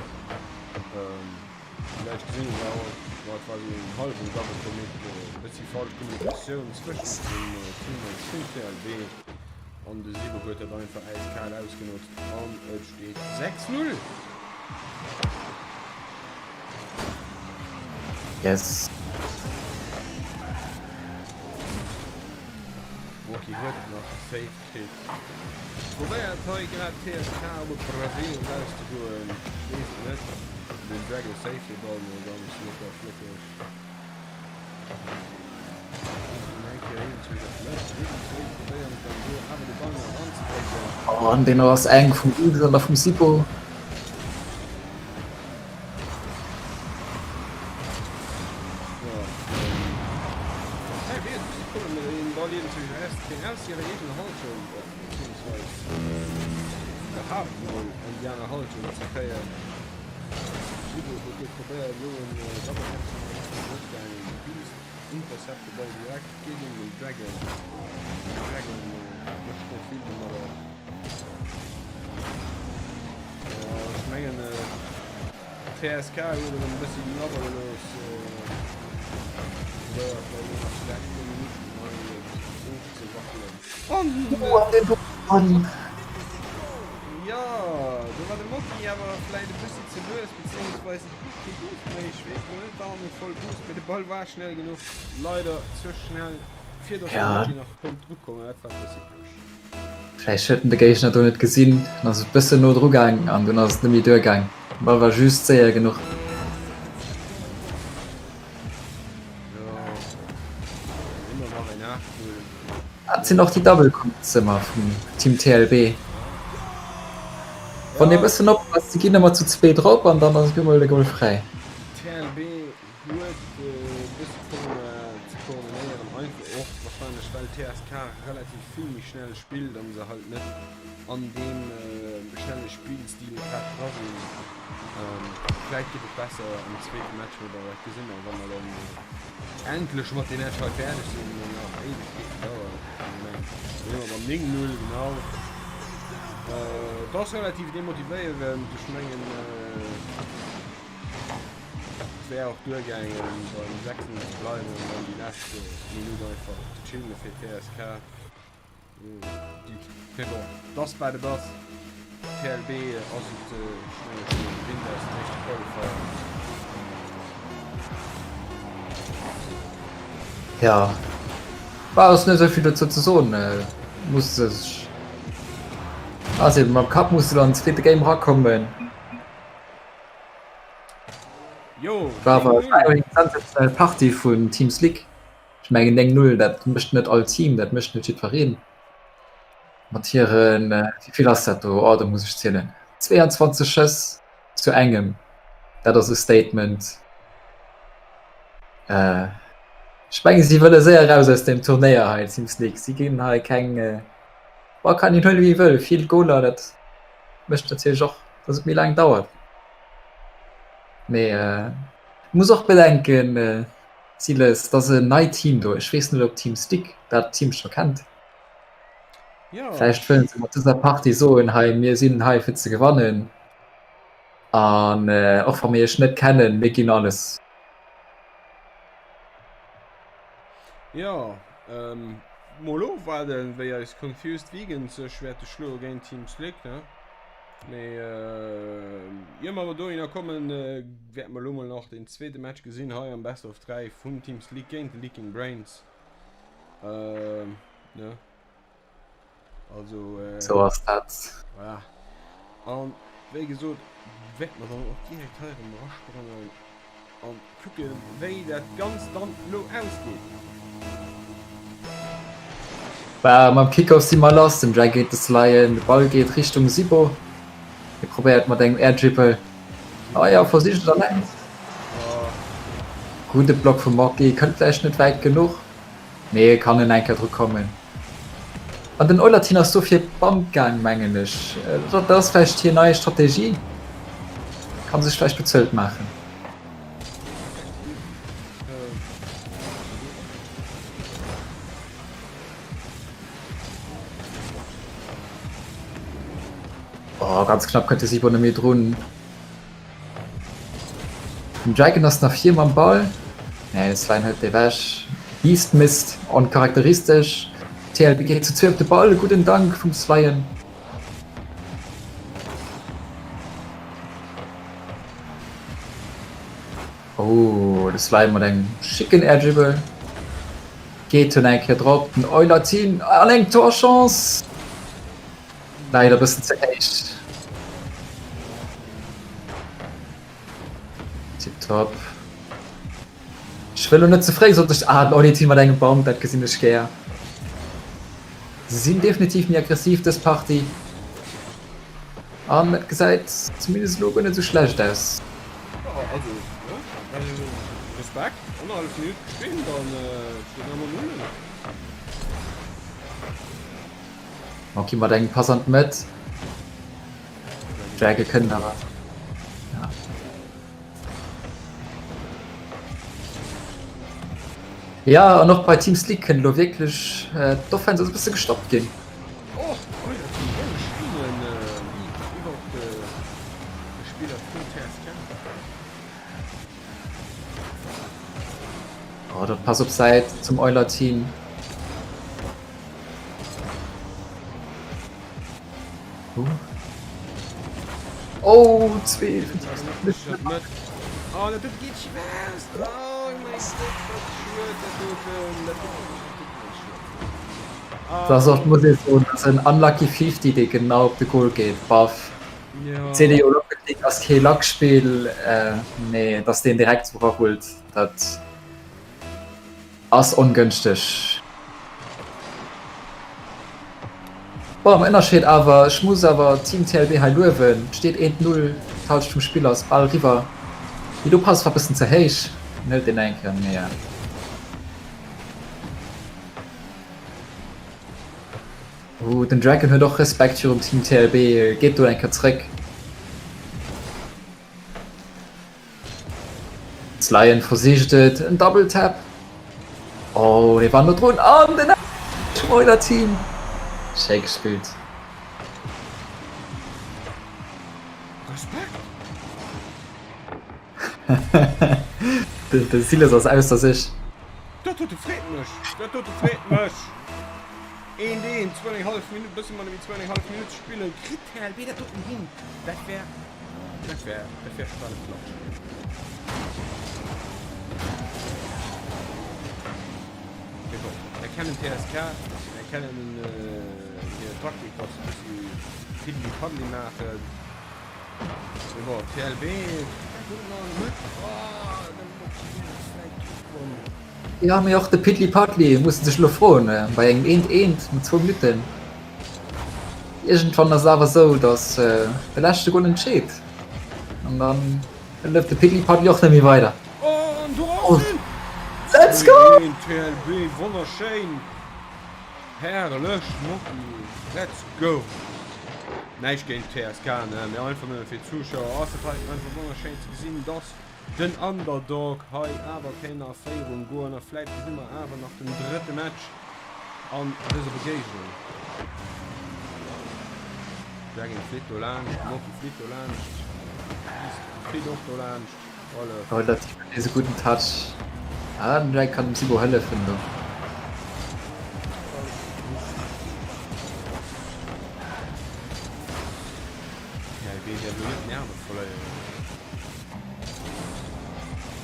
Villäicht gesinn ech awer war quasi en hallwen Double Commit, e bëssi falsch Kommunikatioun zwëschent den Teammates vum TLB an de Sibo huet dat einfach äiskal ausgenotzt an et steet 6, 0. Yes. Rocky huet nach e Save kritt. Probéiert hei grad TSK op e Brasil erauszegoen. Ech weess et net. Den Dragon save de Ball mol ganz locker flockeg. Oh, an deen ass eng vum Uwe an der vum Sipo. Intercept de Ball direkt, geet un den Dragon. Den Dragon mécht net vill domadder. Jo, ech mengen TSK huet erëm e bëssi labber gelooss. Probéiert vläicht elo nach déi lescht puer Minutten hei ofzewackelen. An An Jo, do war de Moki awer vläicht e bëssi ze lues, beziehungsweise kee Boost méi. Ech weess elo net, war an voll Boost, mee de Ball war schnell genuch. Leider ze schnell, fir dass de Ja. Moki nach konnt drukommen. Dat war e bëssi Pech. Vläicht huet en de Géigner do net gesinn an ass e bëssen no dru gaang an dunn ass et net méi duergaang. De Ball war just séier genuch. Jo, ëmmer nach en 8-0. Dat sinn och déi Double Commits ëmmer vum Team TLB. Wann ee bëssen oppasst, se ginn ëmmer zu zwee drop an dann ass op eemol de Goal fräi. TLB huet e bësse Problemer ze koordinéieren, einfach och warscheinlech well TSK relativ vill méi schnell spillt an se halt net an deem schnelle Spillstil grad dra sinn. Vläit gëtt et besser am zweete Match, mee bon, dat gesi mer wa mer dann endlech mat deem Match hei fäerdeg sinn, deen nach Éiwegkeeten dauert. Ech mengen, do si mer beim 9, 0, genau. Et ass relativ demotivéierend. Ech mengen, et wär och duergaangen, beim 6, 0 ze bleiwen an dann déi lescht Minutt einfach ze chillen fir TSK. Mee bon, et ass wat et ass. TLB ass et, ech menge scho gewinnt aus dem éischte Qualifier. Ja, war ass net esou vill dozou ze soen. Muss se sech ass eben mam Kapp muss se an den zweete Game rakommen. Jo, War awer 9-0. eng sensationell Partie vun Team Slick. Ech mengen 9, 0, dat mécht net all Team, dat mécht net jiddwereen. Mat hiren, wéi vill ass dat do? Oh, do muss ech zielen, 22 Schëss zu engem. Dat ass e Statement. Ech mengen si wëlle séier raus aus deem Turnéier hei, Team Sneak. Si ginn hei keng, bon kann een huele wéi ee wëll, vill Goler, dat mécht natierlech och, datt et méi laang dauert. Mee muss och bedenken, Siles, et ass en neit Team do. Ech weess net ob Team Sneak dat Team scho kennt. Vläicht wëllen se mat dëser Partie soen, hei mir sinn hei fir ze gewannen an och wa mir iech net kennen, mir ginn alles. Jo, mol ofwaarden, wéi eis Confused Vegans sech wäerte schloe géint Team Slick, ne? Mee ier mer awer dohinner kommen, wäerte mer elo mol nach den zweete Match gesinn hei am Best of 3 vun Team Slick géint de Leaking Brains, ne? Also, äh, Sou ass dat. Voilà. An wéi gesot, wäerte mer dann och direkt hei erëm erasprangen an kucken, wéi dat Ganzt dann elo ausgeet. Bah, mam Kickoff si mer lass. Den Drag géint de Slyen, de Ball geet Richtung Sibo. Hie probéiert mat engem Air Dribble. Ah jo, versicht et alleng. Gudde Block vum Mocky, kënnt vläicht net wäit genuch. Mee e kann en eng Kéier dru kommen. An den Eulertin ass dofir Band gaang, mengen ech. Dat ass vläicht hir nei Strategie. Kann sech vläicht bezuelt maachen. Oh, ganz knapp kënnt de Sibo net méi drun. Den Dragon ass nach vir mam Ball. Nee, de Sven hëlt ewech. Beast misst oncharakteristesch. TLB geet zu zwee op de Ball. Gudden Dank vum Svajen. Oh, de Sly mat engem schicken Air Dribble. Geet hunn eng Kéier drop. Den Eulertin an eng Torchance. Leider bëssen ze héich. Tiptop. Ech wëll lo net ze fréi soen, dass ah den Olli mat engem Bam, dat gesinn ech gär. Se sinn definitiv méi aggressiv dës Partie. An et gesäit zumindest elo guer net esou schlecht aus. Jo, also, ne, Respekt, annerhallef Minutt gespillt an et steet nach ëmmer 0, 0. Monkey mat engem Pass an d'Mëtt. Drake kënnt awer. Ja. Ja, an och bei Team Sleek kënnt elo wierklech äh, d'Offense ass e bësse gestoppt ginn. Oh, oh, dat ass en schéinen äh, Lead iwwer de, de Spiller vun TSK. Oh, dat Pass op Säit zum Euler Team. Oh, zwee. Oh, dat geet schief aus. Oh mäi Gott, wat schued dat doten. Dat doten schued. Dat ass och, muss ee soen, dat ass en unlucky 50, dee genau op de Goal geet. Baff. CDO Rocket League ass kee Luckspill, mee dass deen direkt esou erahullt, dat ass ongënschteg. Bon, am Ënnerscheed awer, ech muss awer Team TLB hei luewen, et steet 1, 0, d'Halschent vum Spill ass bal eriwwer. Déi do Pass war bëssen ze héich, en hëlt deen eng Kéier, mee. Ooh, den Dragon huet och Respekt virum Team TLB, geet do eng Kéier zréck. D'Lion versicht et, en Double Tap. Oh, dee war no drun an den Spoiler Team. Schéi gespillt. Respekt! De Silas ass ausser sech. Dat dote freet mech! Dat dote freet mech! Eent eent, zwou an eng hallef Minutt, bësse manner wéi zwou an eng hallef Minutt ze spillen, kritt TLB dat doten hin? Dat wär, dat wär, dat wär scho bal e Klatsch. Mee bon, mir kennen TSK, mir kennen hir Taktik, dass se e bëssi Piddli-Paddli maachen. Mee bon, TLB kritt dat doten an huet, oh, de Moki ass vläit ukomm. Jo, mee och de Piddly Paddly muss sech elo froen, bei engem eent eent no zwou Minutten. Iergendwann ass et awer esou, datt de leschte Gol entscheet an dann hëlleft de Piddly Paddly och net méi weider. Oh, an do ass en! Let's go! TLB, wonnerschéin! Herrlech, Mocky! Let's go! Näischt géint TSK, ne, mee einfach nëmme fir d'Zuschauer ass et hei einfach wonnerschéin ze gesinn, dass den Underdog hei awer kéint a Féierung goen a vläit gesi mer awer nach den drëtte Match an dëser Begéignung. Dragon flitt do laanscht, Mocky flitt do laanscht, Beast flitt och do laanscht. Oh, dat ass e gudden Touch. Ah, den Drake kann dem Sibo hëllefen do.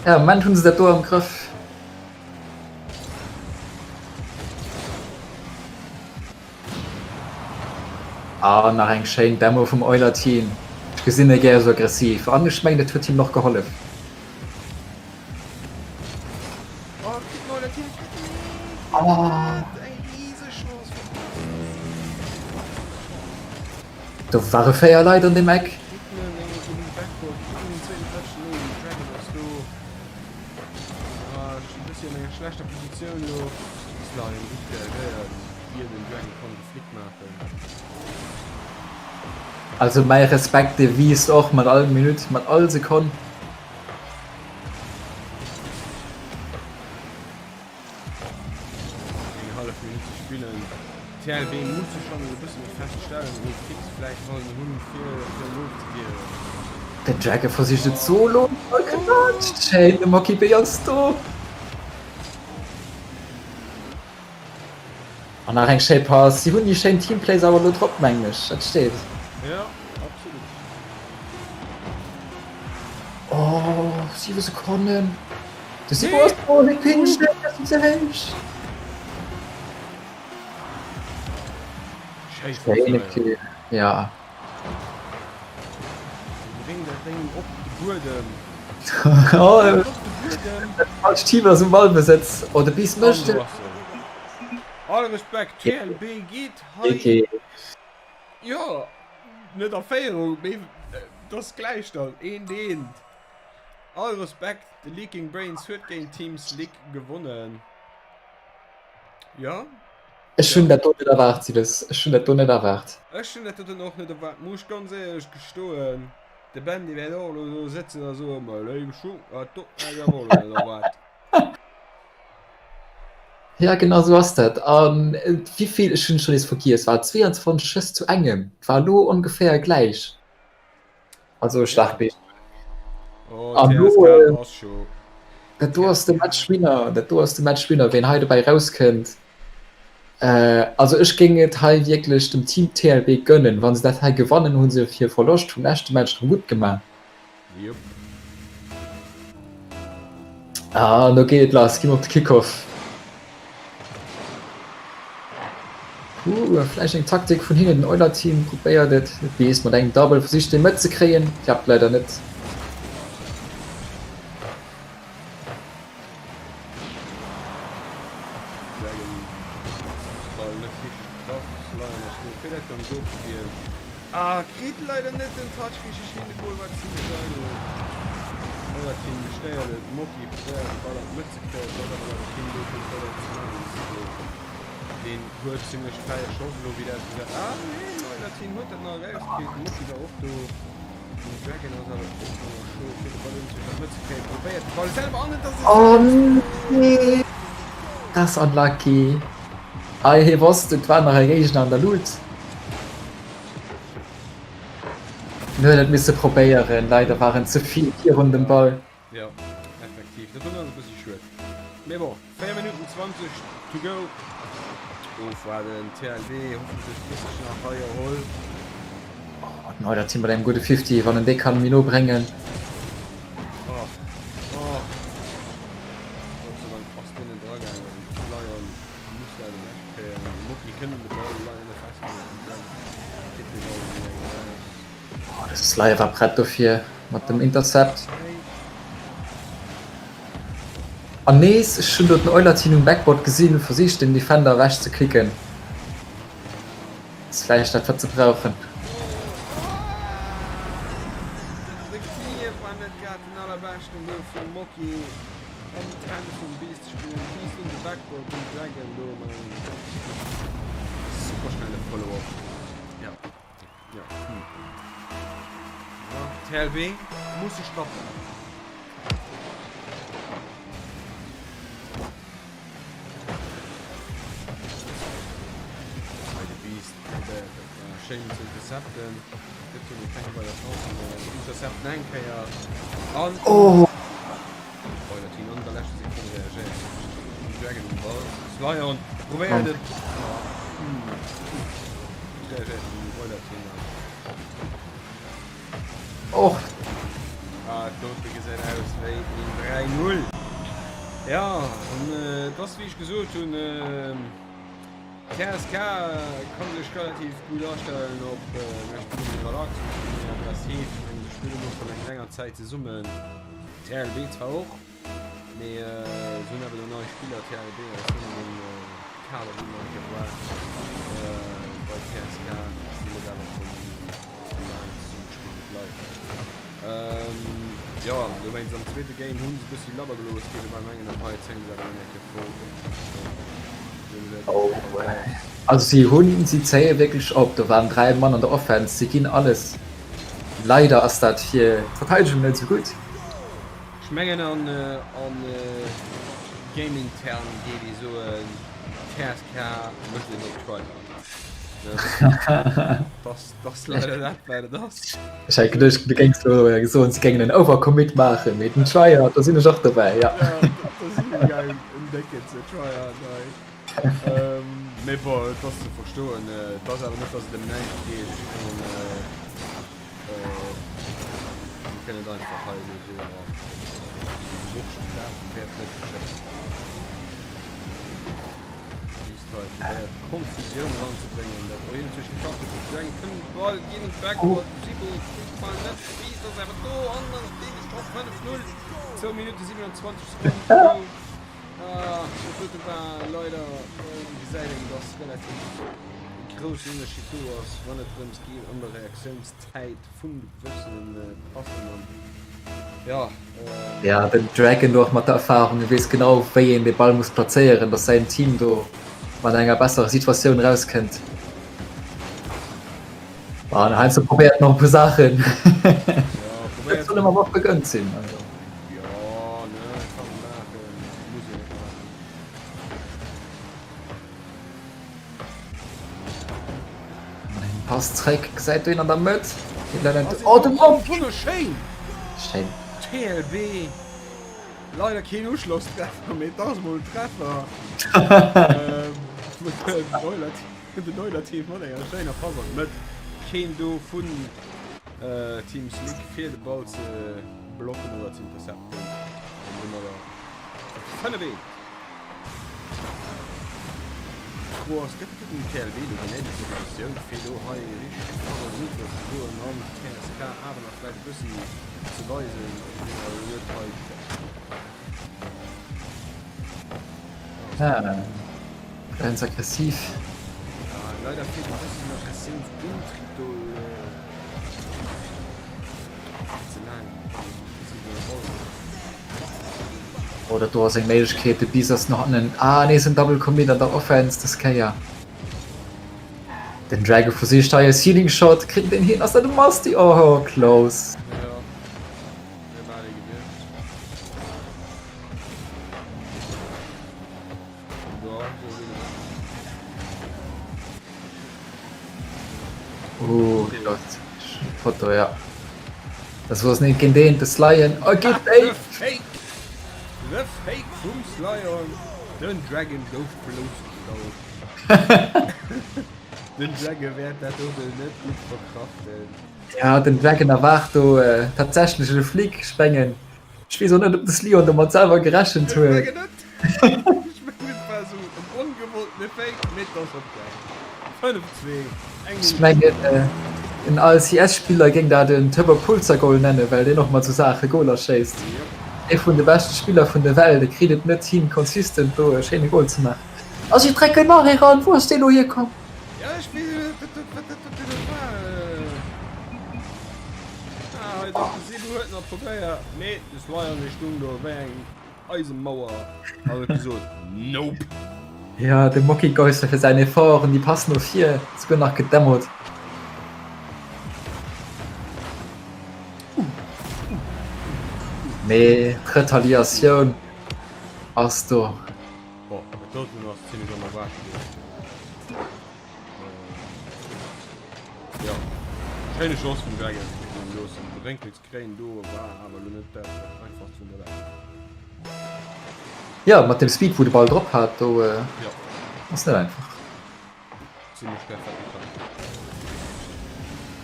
Ja, am Moment hunn se dat do am Grëff. Ah nach eng schéin Demo vum Euler Team. Ech gesinn e gär esou aggressiv an ech mengen et huet him och gehollef. Do ware 4 Leit an deem Eck. Also mäi Respekt, dee wiisst och mat all Minutt, mat all Sekonn. Eng hallef Minutt ze spillen. TLB muss sech schonn e bësse méi fest stellen an fix vläicht Rollen hunn, fir fir ofzewieren. Den Dragon versicht et solo, Schéin, de Mocky B ass do. An nach eng schéi Pass. Si hunn déi schéin Teamplays awer elo drop, mengen ech. Dat steet. Jo, absolut. Oh, 7 Sekonnen. De Sibo ass do, hie pinscht e bëssen ze héich. Schéi Schéine Kill, ja. Bréng dat Déng op de Buedem. Oh, dat falscht Team ass um Ballbesëtz. Oh, de Beast mécht et. All Respekt, TLB geet hei. Jo, net a Féierung, mee et ass gläich dann eent eent. All Respekt, de Leaking Brains huet géint Team Slick gewonnen. Jo. Ech hunn dat do net erwaart, Siles. Ech hunn dat do net erwaart. Ech hunn dat doten och net erwaart, muss ech ganz éierlech gestoen. De Ben, dee wäert och elo do sëtzen a soen, Ma léiwe Schung, dat do hat ech awer och elo net erwaart. Ja, genau esou ass dat. A wéi vill, ech hunn et schonn nees vergiess, war et 22 Schëss zu engem? Et war elo ongeféier gläich. Also staark Beesch. Oh, An TSK lo, ass scho. Dat do ass de Matchwinner, dat do ass de Matchwinner, ween hei dobäi rauskënnt. Äh, also ech géing et hei wierklech dem Team TLB gönnen. Wa se dat hei gewannen, hu se hir Verloscht vum leschte Match erëm gutt gemaach. Jupp. Ah, an do geet et lass, gi mer op de Kickoff. Puh, vläicht eng Taktik vun hinnen, den Euler-Team probéiert et, d'Beast mat engem Double versicht dee Mëtt ze kréien, klappt leider net. Dragon Ball net richteg getraff, Lion ass do fir dat ganz ofzewieren. Ah, kritt leider net den Touch richteg hin, de Goal war zimmlech eidel. Euler-Team stéiert et, Moki probéiert de Ball an d'Mëtt ze kréien, et ass awer leider keen do fir de Ball ze maachen. Deen huet zimlech fräi erschoss elo wéi dat gesäit. Ah nee, Neunertin huet dat nach erauskritt. De Muki war och do. Den Dragon ass awer och nach scho fir de Ball un sech an d'Mëtt ze kréien. Probéiert de Ball selwer an et ass e Oh nee, dat ass unlucky. Hei hie wosst et war nach e Géigner an der Luut. En huet et misse probéieren, leider war en ze vill virun dem Ball. Jo, effektiv. Dat do ass e bëssi schued. Mee bon, 4 Minutten 20 to go. Ofwaarden, TLB hoffentlech kriss sech nach hei erholl. Oh, den Euler Team mat engem gudde 50, wann en dee kann méi no bréngen. Oh, oh. Gott sei Dank ass deen net dragaangen. Lion muss dat ewech kréien. Moki kënnt un de Ball, Lion net festgehalen. Dann kritt de Ball direkt eraus. Oh, de Slayer war prett dofir mat dem Intercept. An nees, ech hunn do den Eulertin um Backboard gesinn, versicht den Defender ewech ze klicken. Ass vläicht dat wat se brauchen. De Clear war net grad den allerbeschten do vum Moki. An d'Hänn vum Beast spillen. Beast un de Backboard, den Dragon do mat engem super schnelle Follow-up. Ja. Ja. Hm. Ja, TLB muss sech rappen. Hei de Beast probéiert dat war schéin ze intercepten. Gëtt jo keng weider Chancen. Intercepten eng Kéier an Oh! Weider Team an der leschter Sekonn reagéiert. Den Dragon um Ball. Slyon probéiert et. Hm. Gutt reagéiert vum Weiler Team. Och. Ah, d'Note gesäit aus wéi een 3-0. Ja, an et ass wéi ech gesot hunn, TSK kann sech relativ gutt astellen op mir spille méi relax, mir spille méi aggressiv. Ech mengen, se spillen och schonn eng länger Zäit zesummen. TLB zwar och, mee se hunn awer do nei Spiller. TLB ass net an deem Kader, wéi mer eng Kéier war bei TSK. Sinn et awer schonn laang zesummegespillt huet Leit. Jo, dowéinst am zweete Game hu se e bëssi labber gelooss, géif ech bal mengen, an hei zéien se awer nach eng Kéier voll op. Oh, also si hunn, si zéie wierklech op. Do waren 3 Mann an der Offense, si ginn alles. Leider ass dat fir d'Verteidegung net esou gutt. Ech mengen an Gaming-Term géif ee soen, TSK mécht een op Tryhard. Dass leider dat wat et ass. Ech hat geduecht du géings elo soen, se géingen en Overcommit maachen, mee den Tryhard, do sinn ech och dobäi, jo. Jo, do si mir gaangen en décken ze Tryhard hei. Mee bon, et ass ze verstoen. Et ass awer net, dass et ëm näischt geet. Ech mengen, mir kënnen et einfach hei elo soen, Wurscht, dat wäert net geschéien. Just hei probéiert Konfusioun eranzebréngen, dat och iergendwéi geklappt huet. De Dragon kënnt un de Ball, ginn un d'Backboard, Sibo kritt d'Ball net, de Beast ass awer do an dann ass dee gestrach, 5, 0, 2 Minutte 27 Sekonnen to go. Ah, dat dote war leider, gesäit een, dass relativ e groussen Ënnerscheed do ass, wann et drëms geet an der Reaktiounszäit vun de gewëssene Passen an jo. Ja, den Dragon do och mat der Erfahrung, e weess genau wéi een de Ball muss plazéieren, dass säin Team do mat enger besserer Situatioun rauskënnt. An heiansdo probéiert en och e puer Saachen. Ja, Dat soll em awer och gegönnt sinn. Also. Jo, ne, kann e maachen, muss een net maachen. Eng Pass zréck, gesäit do een an der Mëtt. Geet leider net. Ass Oh, de oh, wonnerschéin! Schéin. TLB, leider keen Uschlosstreffer, mee et ass mol en Treffer. Den Euler-Team mat enger schéiner Pass an d'Mëtt. Keen do vun Team Slick fir de Ball ze blocken oder ze intercepten. An domadder 5 1. D'Fro ass, gëtt den TLB do déi néideg Motivatioun fir elo hei richteg favoriséiert ze goen an TSK awer nach vläicht e bëssi ze weisen, wéi mer elo net hei Ah, ganz aggressiv. Ja, leider feelt e bëssen den Aggressiounsuntrieb do. Ze laang. Oh, dat do ass eng Méiglechkeet. De Bis ass nach hannen. Ah, nees en Double Commit an der Offense dës Kéier. Den Dragon versicht hei e Ceiling Shot. Kritt en deen hin? Ass dat e Musty? Oh, close. Ja. Wär bal ee gewiescht. Jo, sou sinn et. Oh, flott. Foto, ja. Das wor net géint deen, de Slyen. Oh, geet déi! The Fake! The Fake vum Slyon! Den Dragon gouf blousgestallt. Den Dragon wäert dat doten net gutt verkraften. Ja, den Dragon erwaart do tatsächlech e Flick. Ech mengen, ech weess och net, ob de Slion domat selwer gerechent Ech huet. mengen net. Ech mengen, et war esou en ongewolltene Fake, mee et ass opgaangen. 5, 2, eng Ech Minutt. mengen, en ALCS-Spiller géing dat en Turbo Pulzer Goal nennen, well deen och mat esou Saache Goaler schéisst. Jop. Ee vun de beschte Spiller vun der Welt, e kritt et net hin, consistent do e schéine Goal ze maachen. A si drécken nach ee ran! Wou ass dee lo hierkomm? Ja, ech weess net, wat dat, wat dat, wat dat war. Ah, hei, de Sibu huet nach probéiert, mee de Swayon, dee stung do wéi eng. Eisemauer an huet gesot, Nope! Jo, de Mocky Geusser fir säin Effort an déi Pass no vir, souguer nach gedemmot. Mee d'Retaliatioun ass do. Bon, dat doten ass zimlech onerwaart gewiescht. Jo, schéine Schoss vum Dragon, muss een loossen. De Wénkel ze kréien do war awer elo net dat einfachst vun der Welt. Jo, mat dem Speed wou de Ball drop hat do ass net einfach. Zimlech perfekt getimed.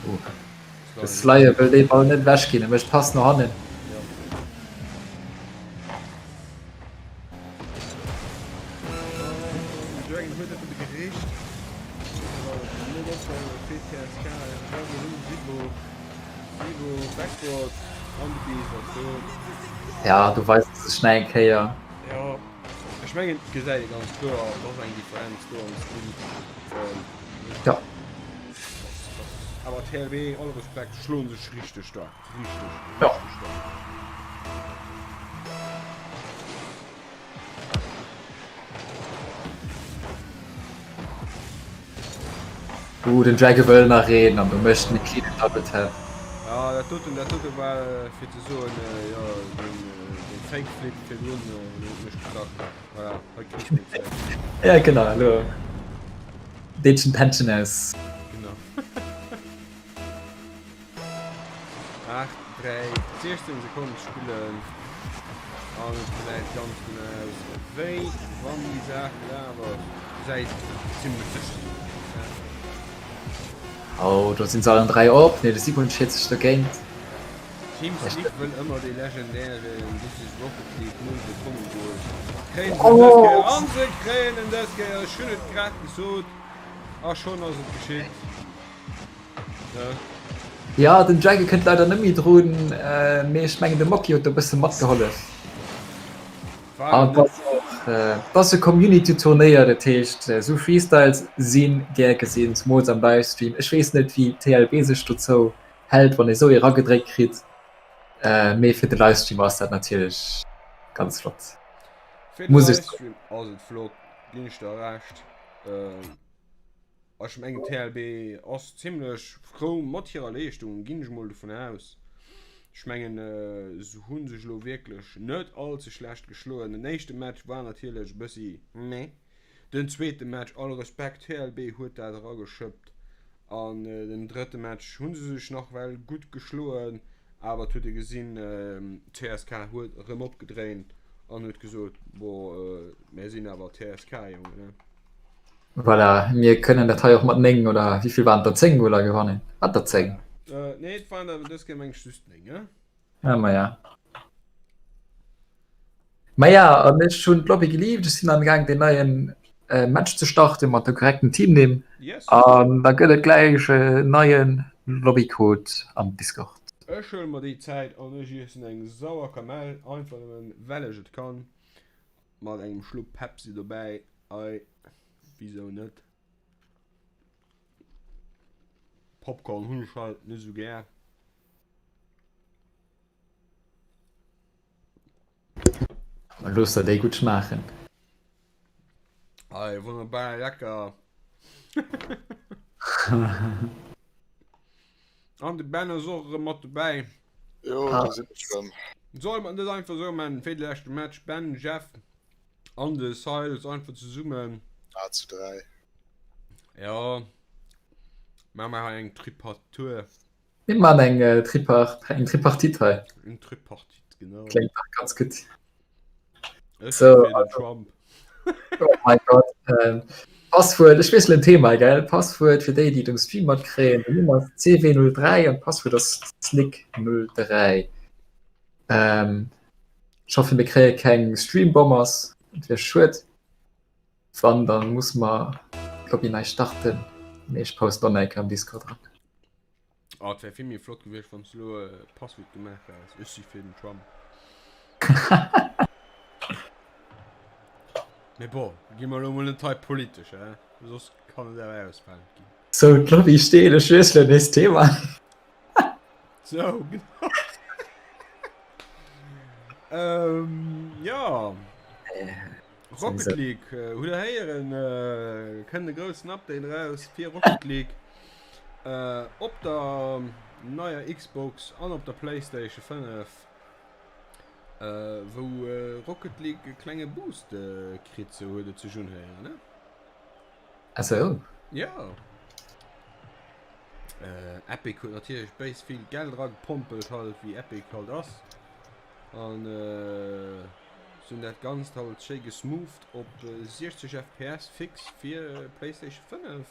Oh, de Slayer wëll dee Ball net ewech ginn, e mécht Pass no hannen. Jo. Dragon huet et gericht. Net opfalen fir TSK. Sibo, Sibo, Backboard an de Beast ass do. Ja, do weist e sech nach eng Kéier. Jo, ech mengen et gesäit ee ganz kloer, et ass eng Differenz do am Speed. Ja. Awer TLB, all Respekt, schloen sech richteg staark. Richteg, Ja. richteg staark. Uh, den Dragon wëll nach een an do mécht en e cleanen Double Tap. Ja, dat doten, dat dote war fir ze soen, jo, den, den Fake Flip virdrun, deen huet mech geklappt. Voilà, hei kriss de meng Zäit. Ja, genau, elo deet en d'Händchen aus. Genau. 8, 3, 16 Sekonnen ze spillen an et gesäit ganz genau aus wéi wann déi Saach gelaf ass. Gesäit zimlech sécher aus. Oh, do sinn se allen 3 op. Nee, de Simon entscheet sech dogéint. Team Sneak wëll ëmmer dee legendären This is Rocket League 0 Sekonnen Goal. Kréien se en dës Kéier an se kréien en dës Kéier. Ech hunn et grad gesot a schonn ass et geschitt. Jo, den Dragon kënnt leider net méi drun, mee ech mengen de Moki huet do e bësse matgehollef. An et ass och, et ass e Community Turnéier, dat heescht esou Freestyles si gär gesinn, zemools am Livestream. Ech weess net wéi TLB sech dozou hält wann ee sou ee ragedréckt kritt, mee fir de Livestream ass dat natierlech ganz flott. Fir de Livestream ass et flott, ginn ech der Recht. Ech mengen TLB ass zimlech frou mat hirer Leeschtung, ginn ech mol dovun aus. Ech mengen se hu sech elo wierklech net all ze schlecht geschloen. Den éischte Match war natierlech e bëssi meh, den zweete Match, all Respekt, TLB huet dat erageschëppt an den drëtte Match hu se sech nach well gutt geschloen, awer et huet ee gesinn, TSK huet erëm opgedréint an huet gesot, bon mär sinn awer TSK Jongen. Voilà, mir kënnen dat hei och mat 9 oder wéi vill waren et der 10 Goler gewannen? Wat der 10? Äh, nee, et waren der dës Kéier meng ech just 9, ne? Ah, ma ja. Ma ja, an ech hunn d'Lobby gelieft. Ech sinn am Gaang den neien äh, Match ze starten mat de korrekten Teamnimm. Yes. An da gëtt et gläich e neien Lobbycode am Discord. Ech huele mer déi Zäit an ech iessen eng sauer Kamell, einfach nëmmen well ech et kann. Mat engem Schlupp Pepsi dobäi, ei, wisou net? Popcorn hunn ech halt net esou gär. Looss der déi gutt schmaachen. Ei, wonnerbar lecker. An de Ben ass och erëm mat dobäi. Jo, do sinn ech erëm. Solle mer et net einfach esou maachen wéi de leschte Match, Ben, Jeff an de Siles einfach zesummen? Ah, zu 3. Jo, maache mer hei eng Tripartour. Mir maachen eng äh, Tripart, eng Tripartite hei. Eng Tripartite, genau. Kléngt nach ganz gutt. Ech So, fir den also, Trump. oh mein Gott. Ähm, Passwuert, ech wiesselen Thema, gell? Passwuert fir déi, déi et um Stream matkréien, den Numm ass CW03 an d'Passwuert ass Slick03. Ähm, ech hoffe mir kréie keng Streambombers, dat wär schued. Wann, dann muss mer d'Lobby nei starten. Mee ech posten och nach eng Kéier am Discord dran. Oh, et wär vill méi flott gewiescht, wann s du elo e Passwuert gemaach häss. Ech si fir den Trump. Mee bon, gi mer elo mol net hei politesch, hä? Soss kann et awer ausfalend ginn. Sou, d'Lobby steet, ech wiesselen nees d'Thema. Sou, genau. Ähm, ja. Rocket League, äh, hutt der héieren, äh, kënnt e groussen Update raus fir Rocket League äh, op der neier Xbox an op der Playstation 5, äh, wou äh, Rocket League e klenge Boost äh, kritt, sou huet et sech unhéieren, ne? Ah sou. Ja. Äh, Epic huet natierlech béis vill Geld eragepompelt halt, wéi Epic halt ass. An äh, se hunn dat Ganzt halt schéi gesmoothed op 60 FPS fix fir PlayStation 5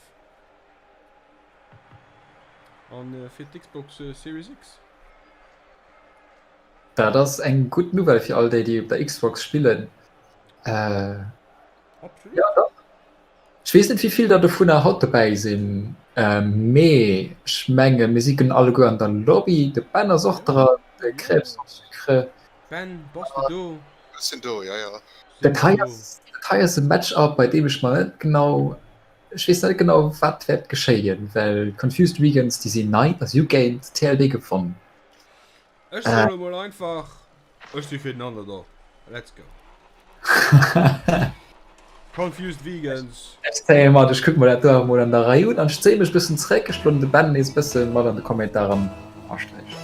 an fir d'Xbox Series X. Dat ass eng gutt Nouvelle fir all déi, déi op der Xbox spillen. Äh, Absolut. ja, dach. Ech weess net, wéi vill der dovunner haut dobäi sinn, mee ech menge mir si alleguer an der Lobby. De Ben ass och dran, de Crêpes sans sucre. Ben, bass de do? Ech sinn do, jo jo. Dat hei ass, dat hei ass e Match-up, bei deem ech mer net genau, ech weess net genau, wat wäert geschéien, well Confused Vegans, déi sinn nei a si hu géint TLB gewonnen. Ech soen emol einfach, ech si fir den Underdog. Let's go. Confused Vegans. Ech zéie mat, ech kucke mer dat do awer mol an der Rei un an ech zéie mech bëssen zréck. Ech loossen de Ben nees bësse mat an de Kommentar an asträichen.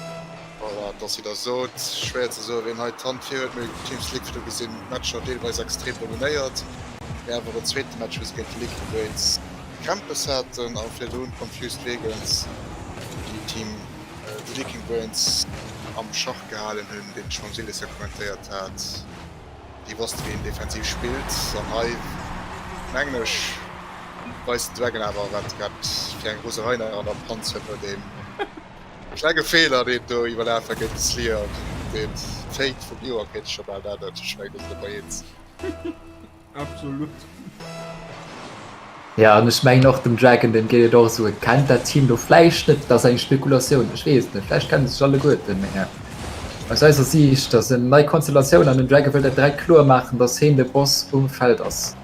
Voilà, et ass wéi der sot, schwéier ze soen, wien hei d'Hand vir huet. Mir hunn d'Teams League virdru gesinn, d'Matcher deelweis extrem dominéiert, mee awer och en zweete Match, wou se géint de Leaking Brains Krämpes haten a virdrun d'Confused Vegans, déi Team The Leaking Brains am Schach gehalen hunn, deen ech mam Siles jo kommentéiert hat, déi wosste wéi een defensiv spillt an hei mengen ech weist den Dragon awer wat grad fir eng Roserei nach an der Panz huet no deem klenge Feeler deen do iwwerlaf war géint de Slier, deen Fake vum Joer kéint ech scho bal nennen, ech mengen do si mer eens. Absolut. Ja, an ech mengen och dem Dragon, deem geet et och esou, e kennt dat Team do vläicht net, dat ass eng Spekulatioun, ech weess et net, vläicht kenne se sech alleguerten, mä aus eiser Siicht ass en nei Konstellatioun an den Dragon wëllt dat direkt kloer maachen, datt heen de Boss um Feld ass.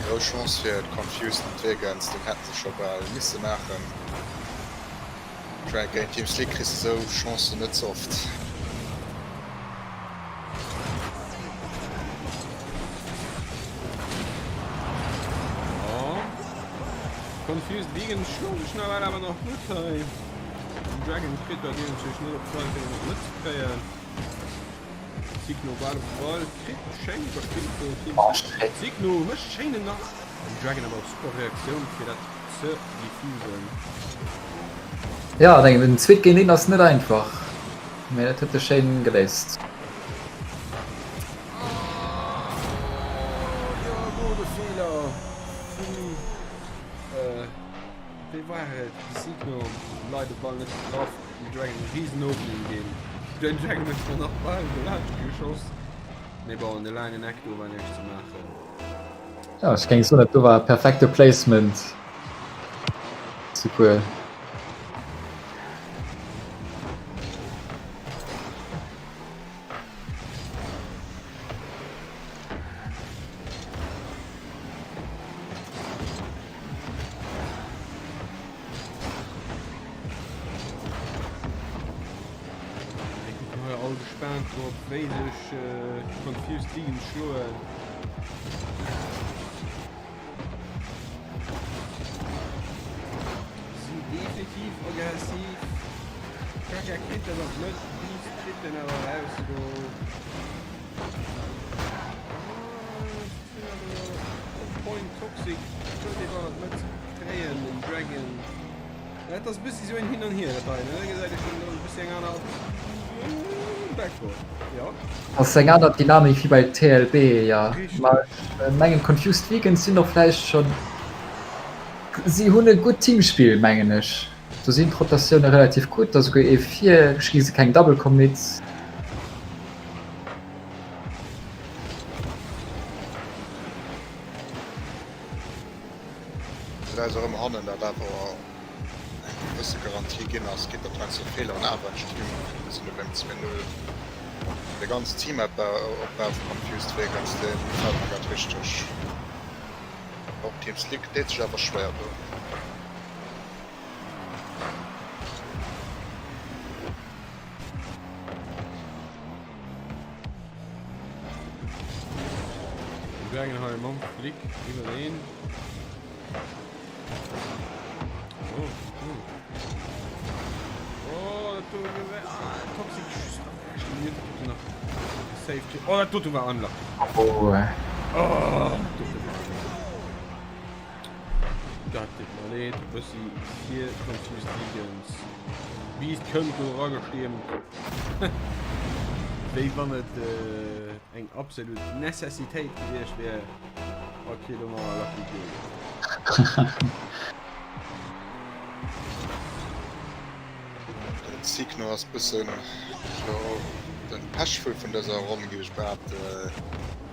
Grouss Chance fir d'Confused an d'Vegans, deen hätten se scho bal misse maachen. Ech mengen géint Teams League kriss de sou Chancen net ze oft. Jo, Confused Vegans schloen sech nawell awer nach gutt hei. Den Dragon kritt dat iergendwéi net op d'Rei fir en nach matzekréien. Signo waart op de Ball, kritt schéin iwwerspillt do Team Swift. Signo mécht schéinen nach, den Dragon awer och super Reaktioun fir dat ze diffusen. Jo, an engem en zweet géint een ass net einfach, mä dat huet e schéin geléist. Oh jo, do de Feeler vum, wéi war et, Signo leit de Ball net getraff, dem Dragon e riesen Opening ginn. Den Dragon huet zwar nach bal dolaanscht geschoss, mee bon, de laangen Eck do war näischt ze maachen. Jo, ech géing soen, dat do war perfekte Placement. Souguer. Mir kucken hei all gespaant drop, wéi sech d'Confused Vegans schloen. Sinn definitiv aggressiv. Kaka kritt dat an d'Mëtt, Beast kritt en awer raus do. Point Toxic huet dee Ball an d'Mëtt kréien, den Dragon. Dat ass e bëssi sou en Hin an Hier dat hei, ne? Gesäit ee schonn e bëssi eng aner Backboard, jo. Ass eng aner Dynamik wéi bei TLB, jo. Ma ech mengen Confused Vegans sinn och vläicht schonn, si hunn e gutt Teamspill mengen ech. Do sinn d'Rotatioune relativ gutt, da souguer ee vir, ech gi se keng Double Commits. Dat ass och ëmmer hannen, dat awer eng gewësse Garantie ginn ass géint dat heiansdo Feeler an awer entstinn. Mir sinn elo beim 2, 0. De ganzen Teamopbau vu Confused Vegans, dee gefält mer grad richteg. Och Team Slick deet sech awer schwéier do. Dragon hei mam Flick iwwer een. Oh, oh. Oh, dat do war ah, Toxic just an der leschter Minutt dat dote nach gesaved kritt. Oh, dat dote war unlucky. Oh. Oh, dat dote war unlucky. Dat deet mer leed, e bëssi fir Confused Vegans. Beast kënnt do eragestiermt. Wéi wann et äh, eng absolut Necessitéit gewiescht wär. Ok, do mar lucky goal. Den Signo ass bëssen jo den Pechvull vun dëser Ronn géif ech behaapten.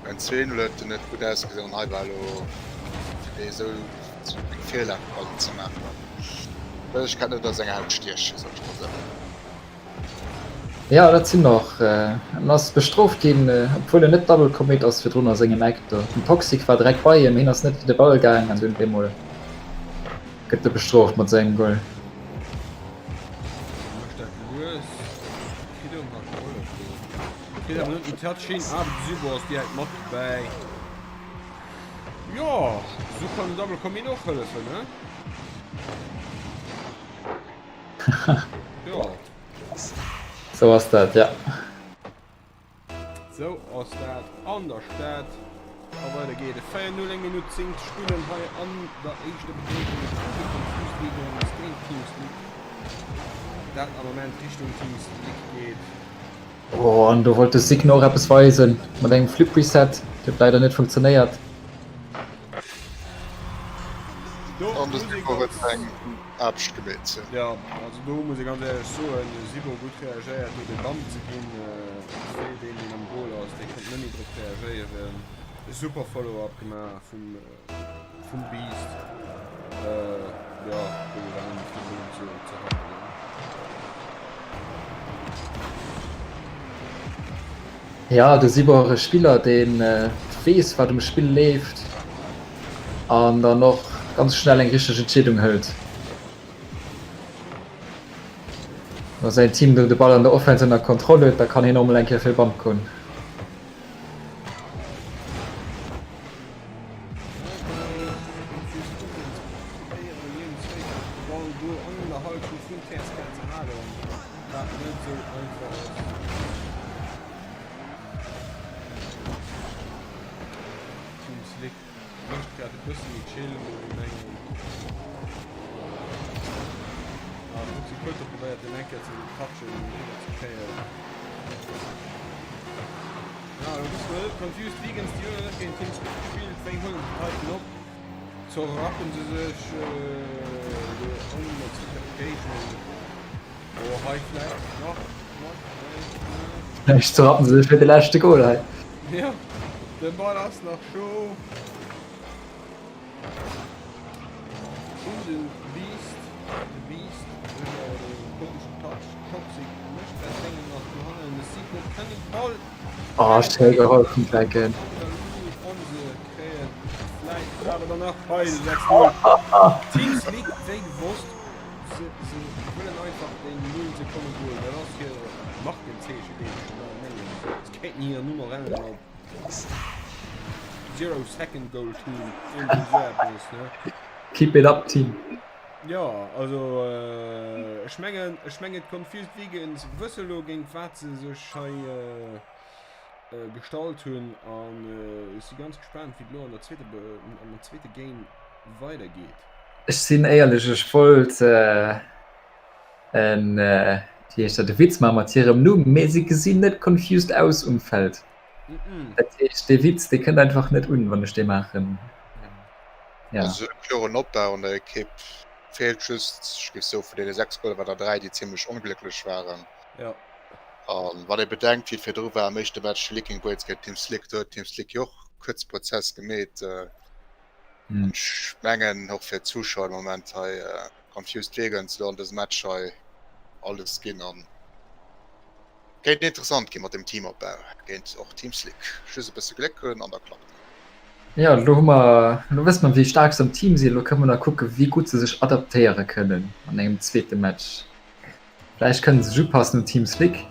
Beim 2-0 huet en net gutt ausgesinn an hei war elo fir dee esou eng Virlag quasi ze maachen. Well ech kann net a senger Haut stiechen, soll ech mol soen. Jo, dat sinn och. En ass bestrooft ginn, obwuel en net double commit ass virdrun a sengem Eck do. Den Toxic war direkt bei him, hien ass net fir de Ball gaang an dunn op eemol gëtt e bestrooft mat sengem Goal. Mécht dat lues. Kritt och nach gehollef do. Kritt awer net den Touch hin, awer de Subo ass direkt mat dobäi. Jo, esou kann den Double Commit och hëllefen, ne? Jo. Sou ass dat, ja. Sou ass dat an der Stad. A weider geet et. 4, 0, 1 Minutt 10 ze spillen hei an der éischter Begegnung vun de Confused Vegans géint Team Slick. Dat am Moment Richtung Team Slick geet. Oh, an do wollt de Signo och eppes weisen mat engem Flip Reset. Huet leider net funktionéiert. Do An de muss ee Signo huet ganz. eng Aarbecht gemeet. Jo, also do muss ee ganz éierlech soen, de Sibo gutt reagéiert do de Bam ze ginn fir deen deen am Goal ass, dee konnt net méi drop reagéieren. E super Follow-up gemaach vum vum Beast. Jo, do war net méi vill drun ze ze rappelen. Jo, de Sibo och e Spiller deen weess wat um Spill leeft. An dann och ganz schnell eng richteg Entscheedung hëlt. Wa säin Team do de Ball an der Offense ënner Kontroll huet, da kann hien och mol eng Kéier vill Band goen. Mécht grad e bësse méi chill, muss ee mengen. Ah, de Luxi Kulto probéiert den eng Kéier ze touchen, um eriwwer ze kréien. Ja, lo wësse mer net, Confused Vegans, déi hunn nach net géint Team Squid gespillt. Wéi huelen se d'Heiten op? Zerrappen se sech do an der zweeter Begegnung? Oh, hei vläicht nach, nach, nee, nee. Vläicht zerrappen se sech fir de leschte Goal hei. Ja, de Ball ass nach scho un den Beast. De Beast huet awer de komeschen Touch. Toxic mécht dat Déngen nach do hannen. De Sigmund kann den Ball Oh, schéi geholl vum Dragon. An se kréien vläicht awer dann nach hei de 6-0. Team Slick, wéi gewosst, se, se wëllen einfach den 0 Sekonne Goal. Dat ass hir Markenzeeche, géif ech mol mengen. Kéinten hir Nummer änneren op Zero Second Goal Team, iergendwéi esou eppes, ne? Keep it up Team. Jo, also ech mengen, ech mengen d'Confused Vegans wësse lo géint wat se sech hei gestallt hunn an ech si ganz gespaant wéi et lo an der zweeter, am zweete Game weidergeet. Ech sinn éierlech, ech wollt en, wéi heescht dat, e Witz maache mat hirem Numm, mee se gesinn net confused aus um Feld. Dat heescht, dee Witz, dee kënnt einfach net un, wann ech dee maachen. Ja. Also e kloren Opbau an der Ekipp feelt just, ech géif soen, vun deene 6 Goler war der 3, déi zimmlech onglécklech waren. Ja. An wann ee bedenkt, wéi et virdru war am éischte Match Licking Blades géint Team Slick, do huet Team Slick jo och kuerz Prozess gemeet. An ech mengen och fir d'Zuschauer de Moment hei, Confused Vegans elo an dësem Match hei alles ginn an kéint interessant ginn mat dem Teamopbau géint och Team Slick. Just e bësse Gléck hunn an da klappt et. Jo, elo hu mer, elo wësse mer wéi staark se am Team sinn. Elo kënne mer nach kucke wéi gutt se sech adaptéiere kënnen an engem zweete Match. Vläicht kënne se sech upassen un Team Slick,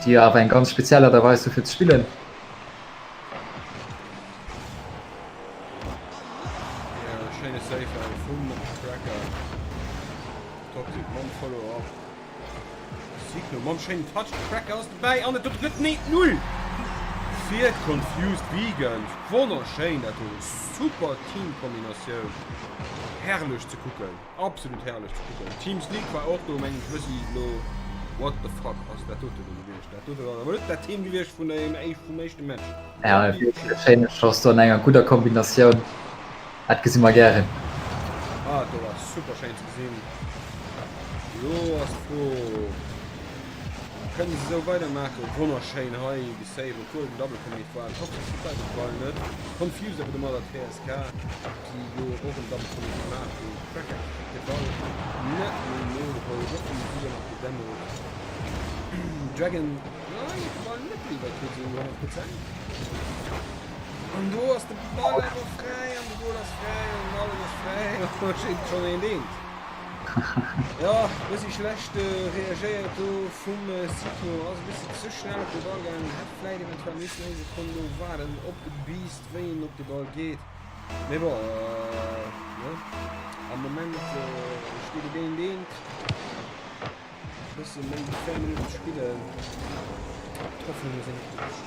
déi jo awer eng ganz speziell Aart a Weis hu fir ze spillen. Wonnerschéine Save hei vum Cracker. Toxic mam Follow-up. Signo mam schéinen Touch. Cracker ass dobäi an et gëtt nee 0 fir d'Confused Vegans. Wonnerschéin dat do. Super Teamkombinatioun. Herrlech ze kucken. Absolut herrlech ze kucken. Team Sneak war och do mengen ech bëssi lo what the fuck ass dat dote lo gewiescht. Dat dote war awer net dat Team gewiescht vun dem vum éischte Match. Ja, e wierklech schéine Schoss do an enger gudder Kombinatioun. Dat gesi mer gären. Ah, do war super schéin ze gesinn. Lo ass d'Fro, kënnen se esou weidermaachen? Wonnerschéin hei gesaved, obwuel den Double Commit war. Toxic kritt leider de Ball net. Confused awer domadder TSK, déi jo och en Double Commit gemaach hunn. Cracker kritt de Ball net méi nogeholl. Och vum Sido nach gedämmelt. Dragon, nei, huet de Ball net méi iwwerkritt esou 100 Prozent. An do ass de Ball awer fräi an de Goal ass fräi an alles ass fräi an do steet schonn een eent. Jo, bëssi schlecht reagéiert do vum Sito, ass e bëssi ze schnell op de Ball gaangen, hätt vläit eventuell missen eng Sekonn do waarden op de Beast, wéi en op de Ball geet. Mee bon, ne, am Moment steet et eent eent. Bësse méi wéi 4 Minutten ze spillen. D'Hoffnunge sinn net grouss.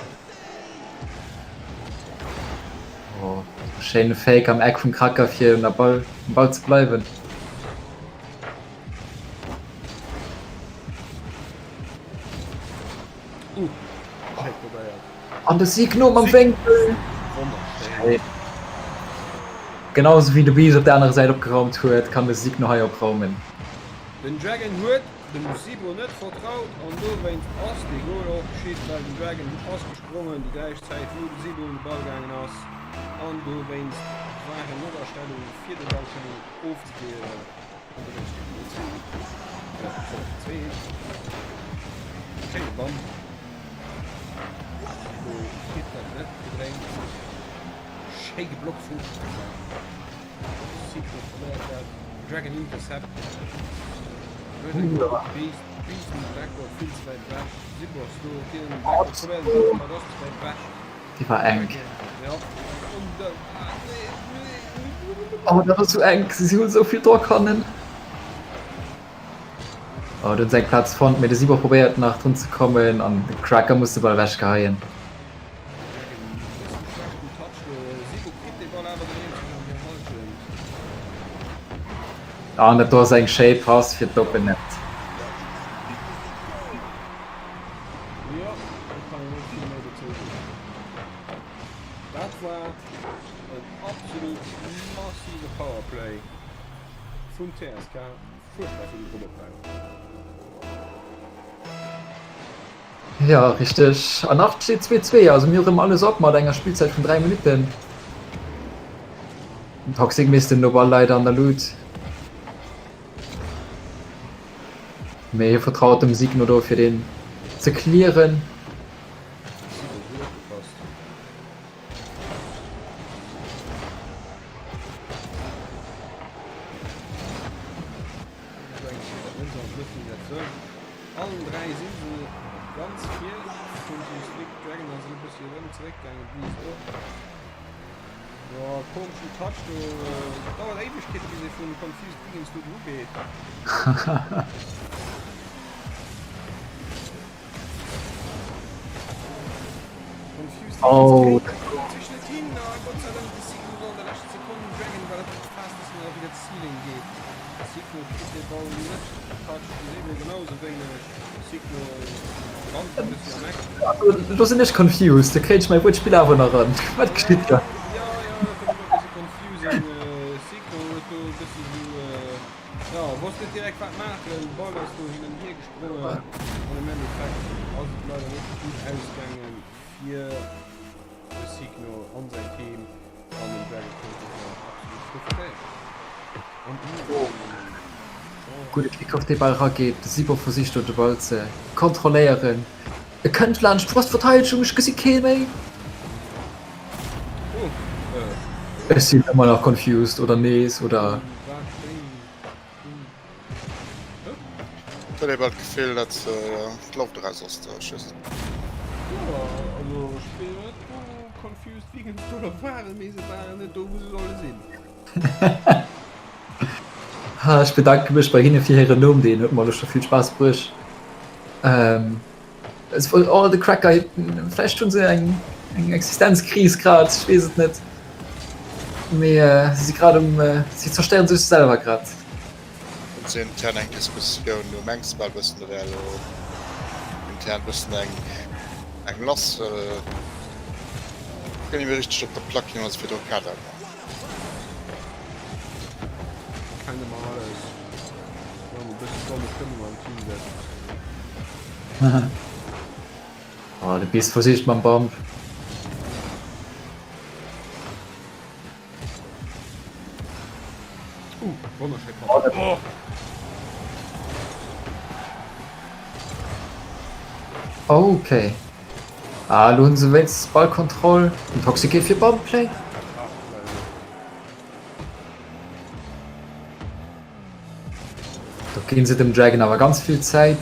Oh, schéine Fake am Eck vum Cracker fir un der Ball, um Ball ze bleiwen. Uh, schéi probéiert. An de Signo mam Wénkel. Wonnerschéin. Genau sou wéi de Beast op der anerer Säit opgeraumt huet, kann de Signo hei opraumen. Den Dragon huet dem Sibo net vertraut an dowéinst ass dee Goal och geschitt, well den Dragon ass gesprongen déi gläich Zäit wou de Sibo un de Ball gaangen ass an dowéinst war en net a Stellung fir de Ball kënnen ofzewieren an dowéinst steet et elo 2, sorry 2, 1. Schéine Bam, Sibo kritt dat net gedréint, schéi geblockt vum Cracker. Dragon Intercept. Déi war enk. Oh, dat ass sou enk. Si hunn esou vill Drock hannen. Oh, do hunn se eng Plaz fonnt, mee de Sibo probéiert nach drun ze kommen an de Cracker muss de Ball ewechgeheien. An dat do ass eng schéi Pass fir d'open Net. Dat war en absolut massive Powerplay vum TSK. Fuerchtbar fir den Drock opbauen. Jo, richteg. An nach steet 2, 2. Also mir hu rëm alles op mat enger Spillzäit vun 3 Minutten. Den Toxic misst den Ball leider an der Lut. Mee hie vertraut dem Signo do fir deen ze clearen. Signo huet gutt opgepasst. Allen 3 si se ganz vir vum Team Slick. Dragon ass elo bëssi erëm zeréck gaangen, Beast och. Jo, komeschen Touch do. Dauert Éiwegkeete bis ee vun Confused Vegans do dru geet. Oh. Do sinn ech confused, do kréien ech mäi Wuertspill awer nach eran. Wat geschitt da? Sprongen an am Endeffekt ass et leider net gutt ausgaangen fir de Signo an säin Team an den Dragon konnt dovunner absolut profitéieren. An Gudde Kickoff dee Ball rageet, de Sibo versicht do de Ball ze kontrolléieren, e kënnt laanscht d'Brustverteidegung, ech gesi kee méi. Ech sinn ëmmer nach confused oder nees oder. Et huet ee bal d'Gefill, datt d'Loft eraus ass. Ech weess net. Jo, also ech weess net wou Confused Vegans do lo waren, mee se waren net do wou se solle sinn. Ha, ech bedanke mech bei hinne fir hiren Numm, deen huet mer elo scho vill Spaass bruecht. Ähm, es wol, oh, de Cracker, vläicht hunn se eng, eng Existenzkris grad, ech weess et net. Mee äh, si si grad um, äh, si zerstéieren sech selwer grad. Hunn se intern eng Diskussioun? Du mengs bal bëssen, do wär elo intern bëssen eng, eng lass, well guer net méi richteg op der Plack ginn, wa se virdru Kader waren. Kenne mer alles. Wann e bësse domme Stëmmung am Team gëtt. Oh, de Biss versicht mam Bump. Uh, wonnerschéi Pass. Oh! Okay. Ah, elo hunn se wéinstens Ballkontroll. Den Toxic geet fir Bump-Play. Do ginn se dem Dragon awer ganz vill Zäit.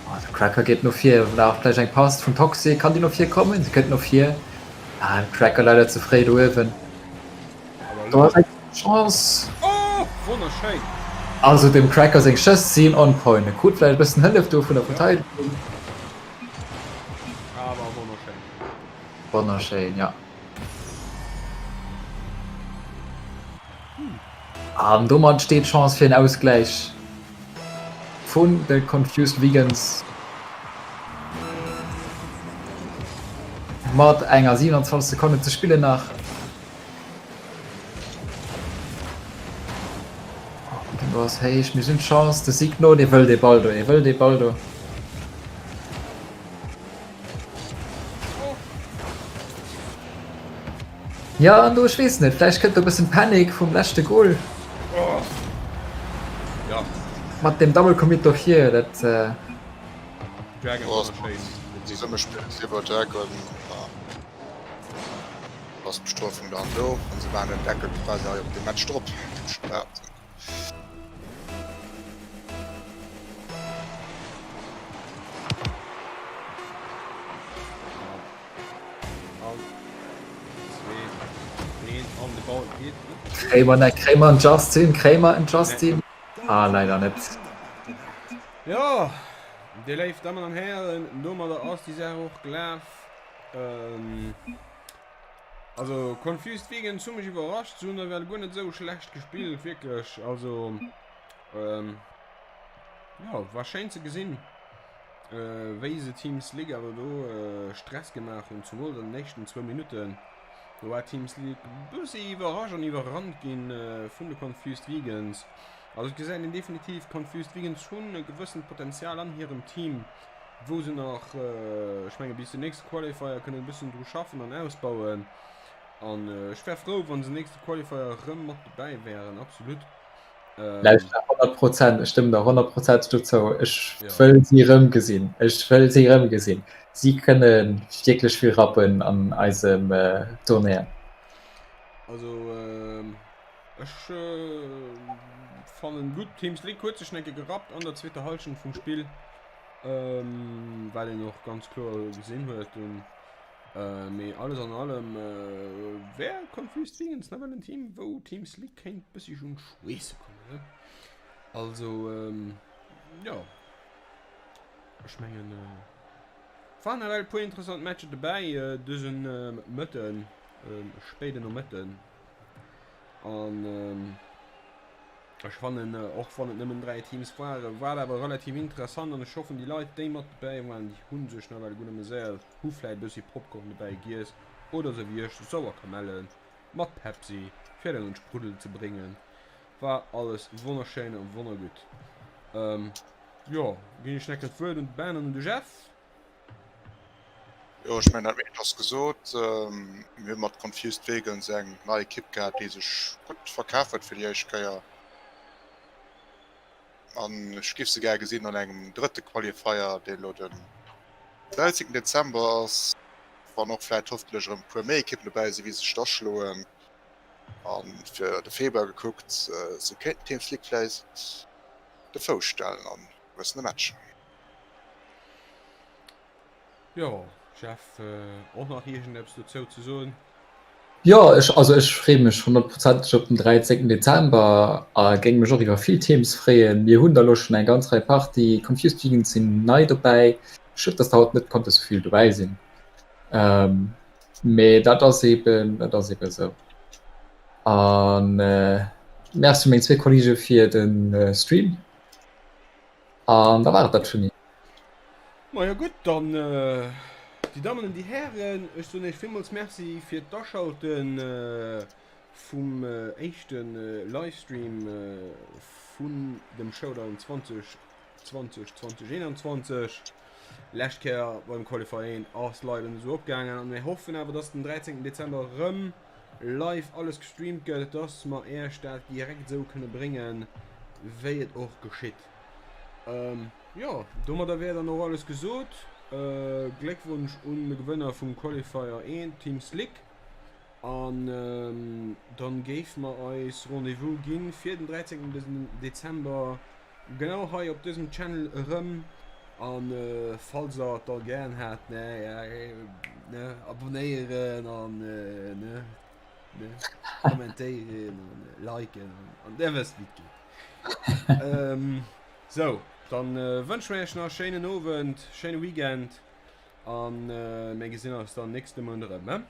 Oh, de Cracker geet no vir. Nach vläicht eng Pass vum Toxic. Kann déi no vir kommen? Se kënnt no vir. Ah, den Cracker leider ze fréi do uewen. Do ass eng Chance. Oh, wonnerschéin! Also dem Cracker seng Schëss sinn on point. E krut vläicht e bëssen Hëllef do vun der Verteidegung. Awer wonnerschéin. Wonnerschéin, ja. An domat steet d'Chance fir en Ausgläich vun de Confused Vegans mat enger 27 Sekonnen ze spillen nach. Do ass héich, mir sinn d'Chance, de Signo, dee wëll dee Ball do, dee wëll dee Ball do. Jo, an do, ech weess net, vläicht kënnt do e bëssen Panik vum leschte Goal. Mat deem Double Commit do vir, dat. Zesummespill Silver Dragon ass d'Bestrofung dann do an se maachen den Deckel quasi hei op de Match drop. Kréimer, ne, Kréimer an Justin, Kréimer an Justin. Ah, leider net. Jo, Dir léif Dammen an Hären, domadder ass déi Saach och gelaf. Also Confused Vegans hu mech iwwerrascht, se hunn ewell guer net esou schlecht gespillt, wierklech. Also jo, war schéin ze gesinn, wéi se Team Slick awer do Stress gemaach hunn, zumools an den éischten zwou Minutten. Do war Team Slick e bëssi iwwerrascht an iwwerrannt ginn vun de Confused Vegans. Also et gesäit een definitiv, d'Confused Vegans hunn e gewëssent Potenzial an hirem Team, wou se nach, ech menge bis den nächste Qualifier kënnen e bëssen dru schaffen an ausbauen. An ech wär frou, wa se nächste Qualifier erëm mat dobäi wären, absolut. Lauschter, 100 Prozent, ech stëmmen der honnertprozenteg dozou. Ech wëll si erëm gesinn. Ech wëll si erëm gesinn. Si kënne wierklech vill rappen an eisem Turnéier. Also ech fannen gutt, Team Slick huet sech eng Kéier gerappt an der zweeter Hallschent vum Spill. Wat een och ganz kloer gesinn huet dunn. Mee alles an allem wär Confused Vegans nawell en Team, wou Team Slick kéint bëssi un d'Schweesse kommen, ne? Also, jo, ech mengen, waren nawell e puer interessant Matcher dobäi dësen Mëtten, spéiden Nomëtten. An. Ech fannen, och wann et nëmmen 3 Teams waren, war et awer relativ interessant an ech hoffen déi Leit déi mat dobäi waren, déi hunn sech nawell gutt ameséiert, hu vläit e bëssi Popcorn dobäi giess oder sou wéi ech sauer Kamelle mat Pepsi fir dat un d'Spruddelen ze bréngen. War alles wonnerschéin a wonnergutt. Jo, ginn ech necken d'Wuert un d'Ben an un de Jeff. Jo, ech mengen dat meescht ass gesot. Mir hu mat Confused Vegans eng nei Ekipp gehat, déi sech gutt verkaf huet fir déi éischt Kéier. An ech géif se gär gesinn an engem drëtte Qualifier, deen elo den 13 Dezember ass, wann och vläicht hoffentlech erëm e puer méi Ekippen dobäi sinn, wéi sech da schloen. A fir de Februar gekuckt, se kéinten Team Slick vläicht de Fouss stellen an gewëssene Matcher. Jo, Jeff, och nach iergendeppes dozou ze soen? Jo, ech, also ech freeë mech honnertprozenteg op den 13 Dezember a géing mech och iwwer vill Teams freeën. Mir hunn der elo schonn eng ganz Rei Partie, Confused Vegans sinn nei dobäi. Schued, dass der haut net konnte sou vill dobäi sinn, mee dat ass eben, dat ass eben esou. A Merci u meng zwee Kollege fir de Stream an da war et dat vu mir. Majo gutt, dann déi Dammen an déi Hären, ech soen iech villmools Merci fir d'Aschalten vum éischte Livestream vun dem Showdown 2020, 2021. Lescht Kéier beim Qualifying ass leider net esou opgaangen an mir hoffen awer, dass den 13 Dezember erëm live alles gestreamt gëtt, dass mer iech dat direkt esou kënne bréngen, wéi et och geschitt. Jo, domadder wär dann och alles gesot. Gléckwonsch un de Gewënner vum Qualifier 1, Team Slick. An dann géife mer eis Rendez-vous ginn fir den 13 Dezember genau hei op dësem Channel erëm. An falls der et da gären hat, ne, ne, abonnéieren an ne, ne, kommentéieren an liken an der wësst wéi et geet. Sou, dann wënsche mer iech nach e schéinen Owend, schéine Weekend an mir gesinn eis dann nächste Mount erëm.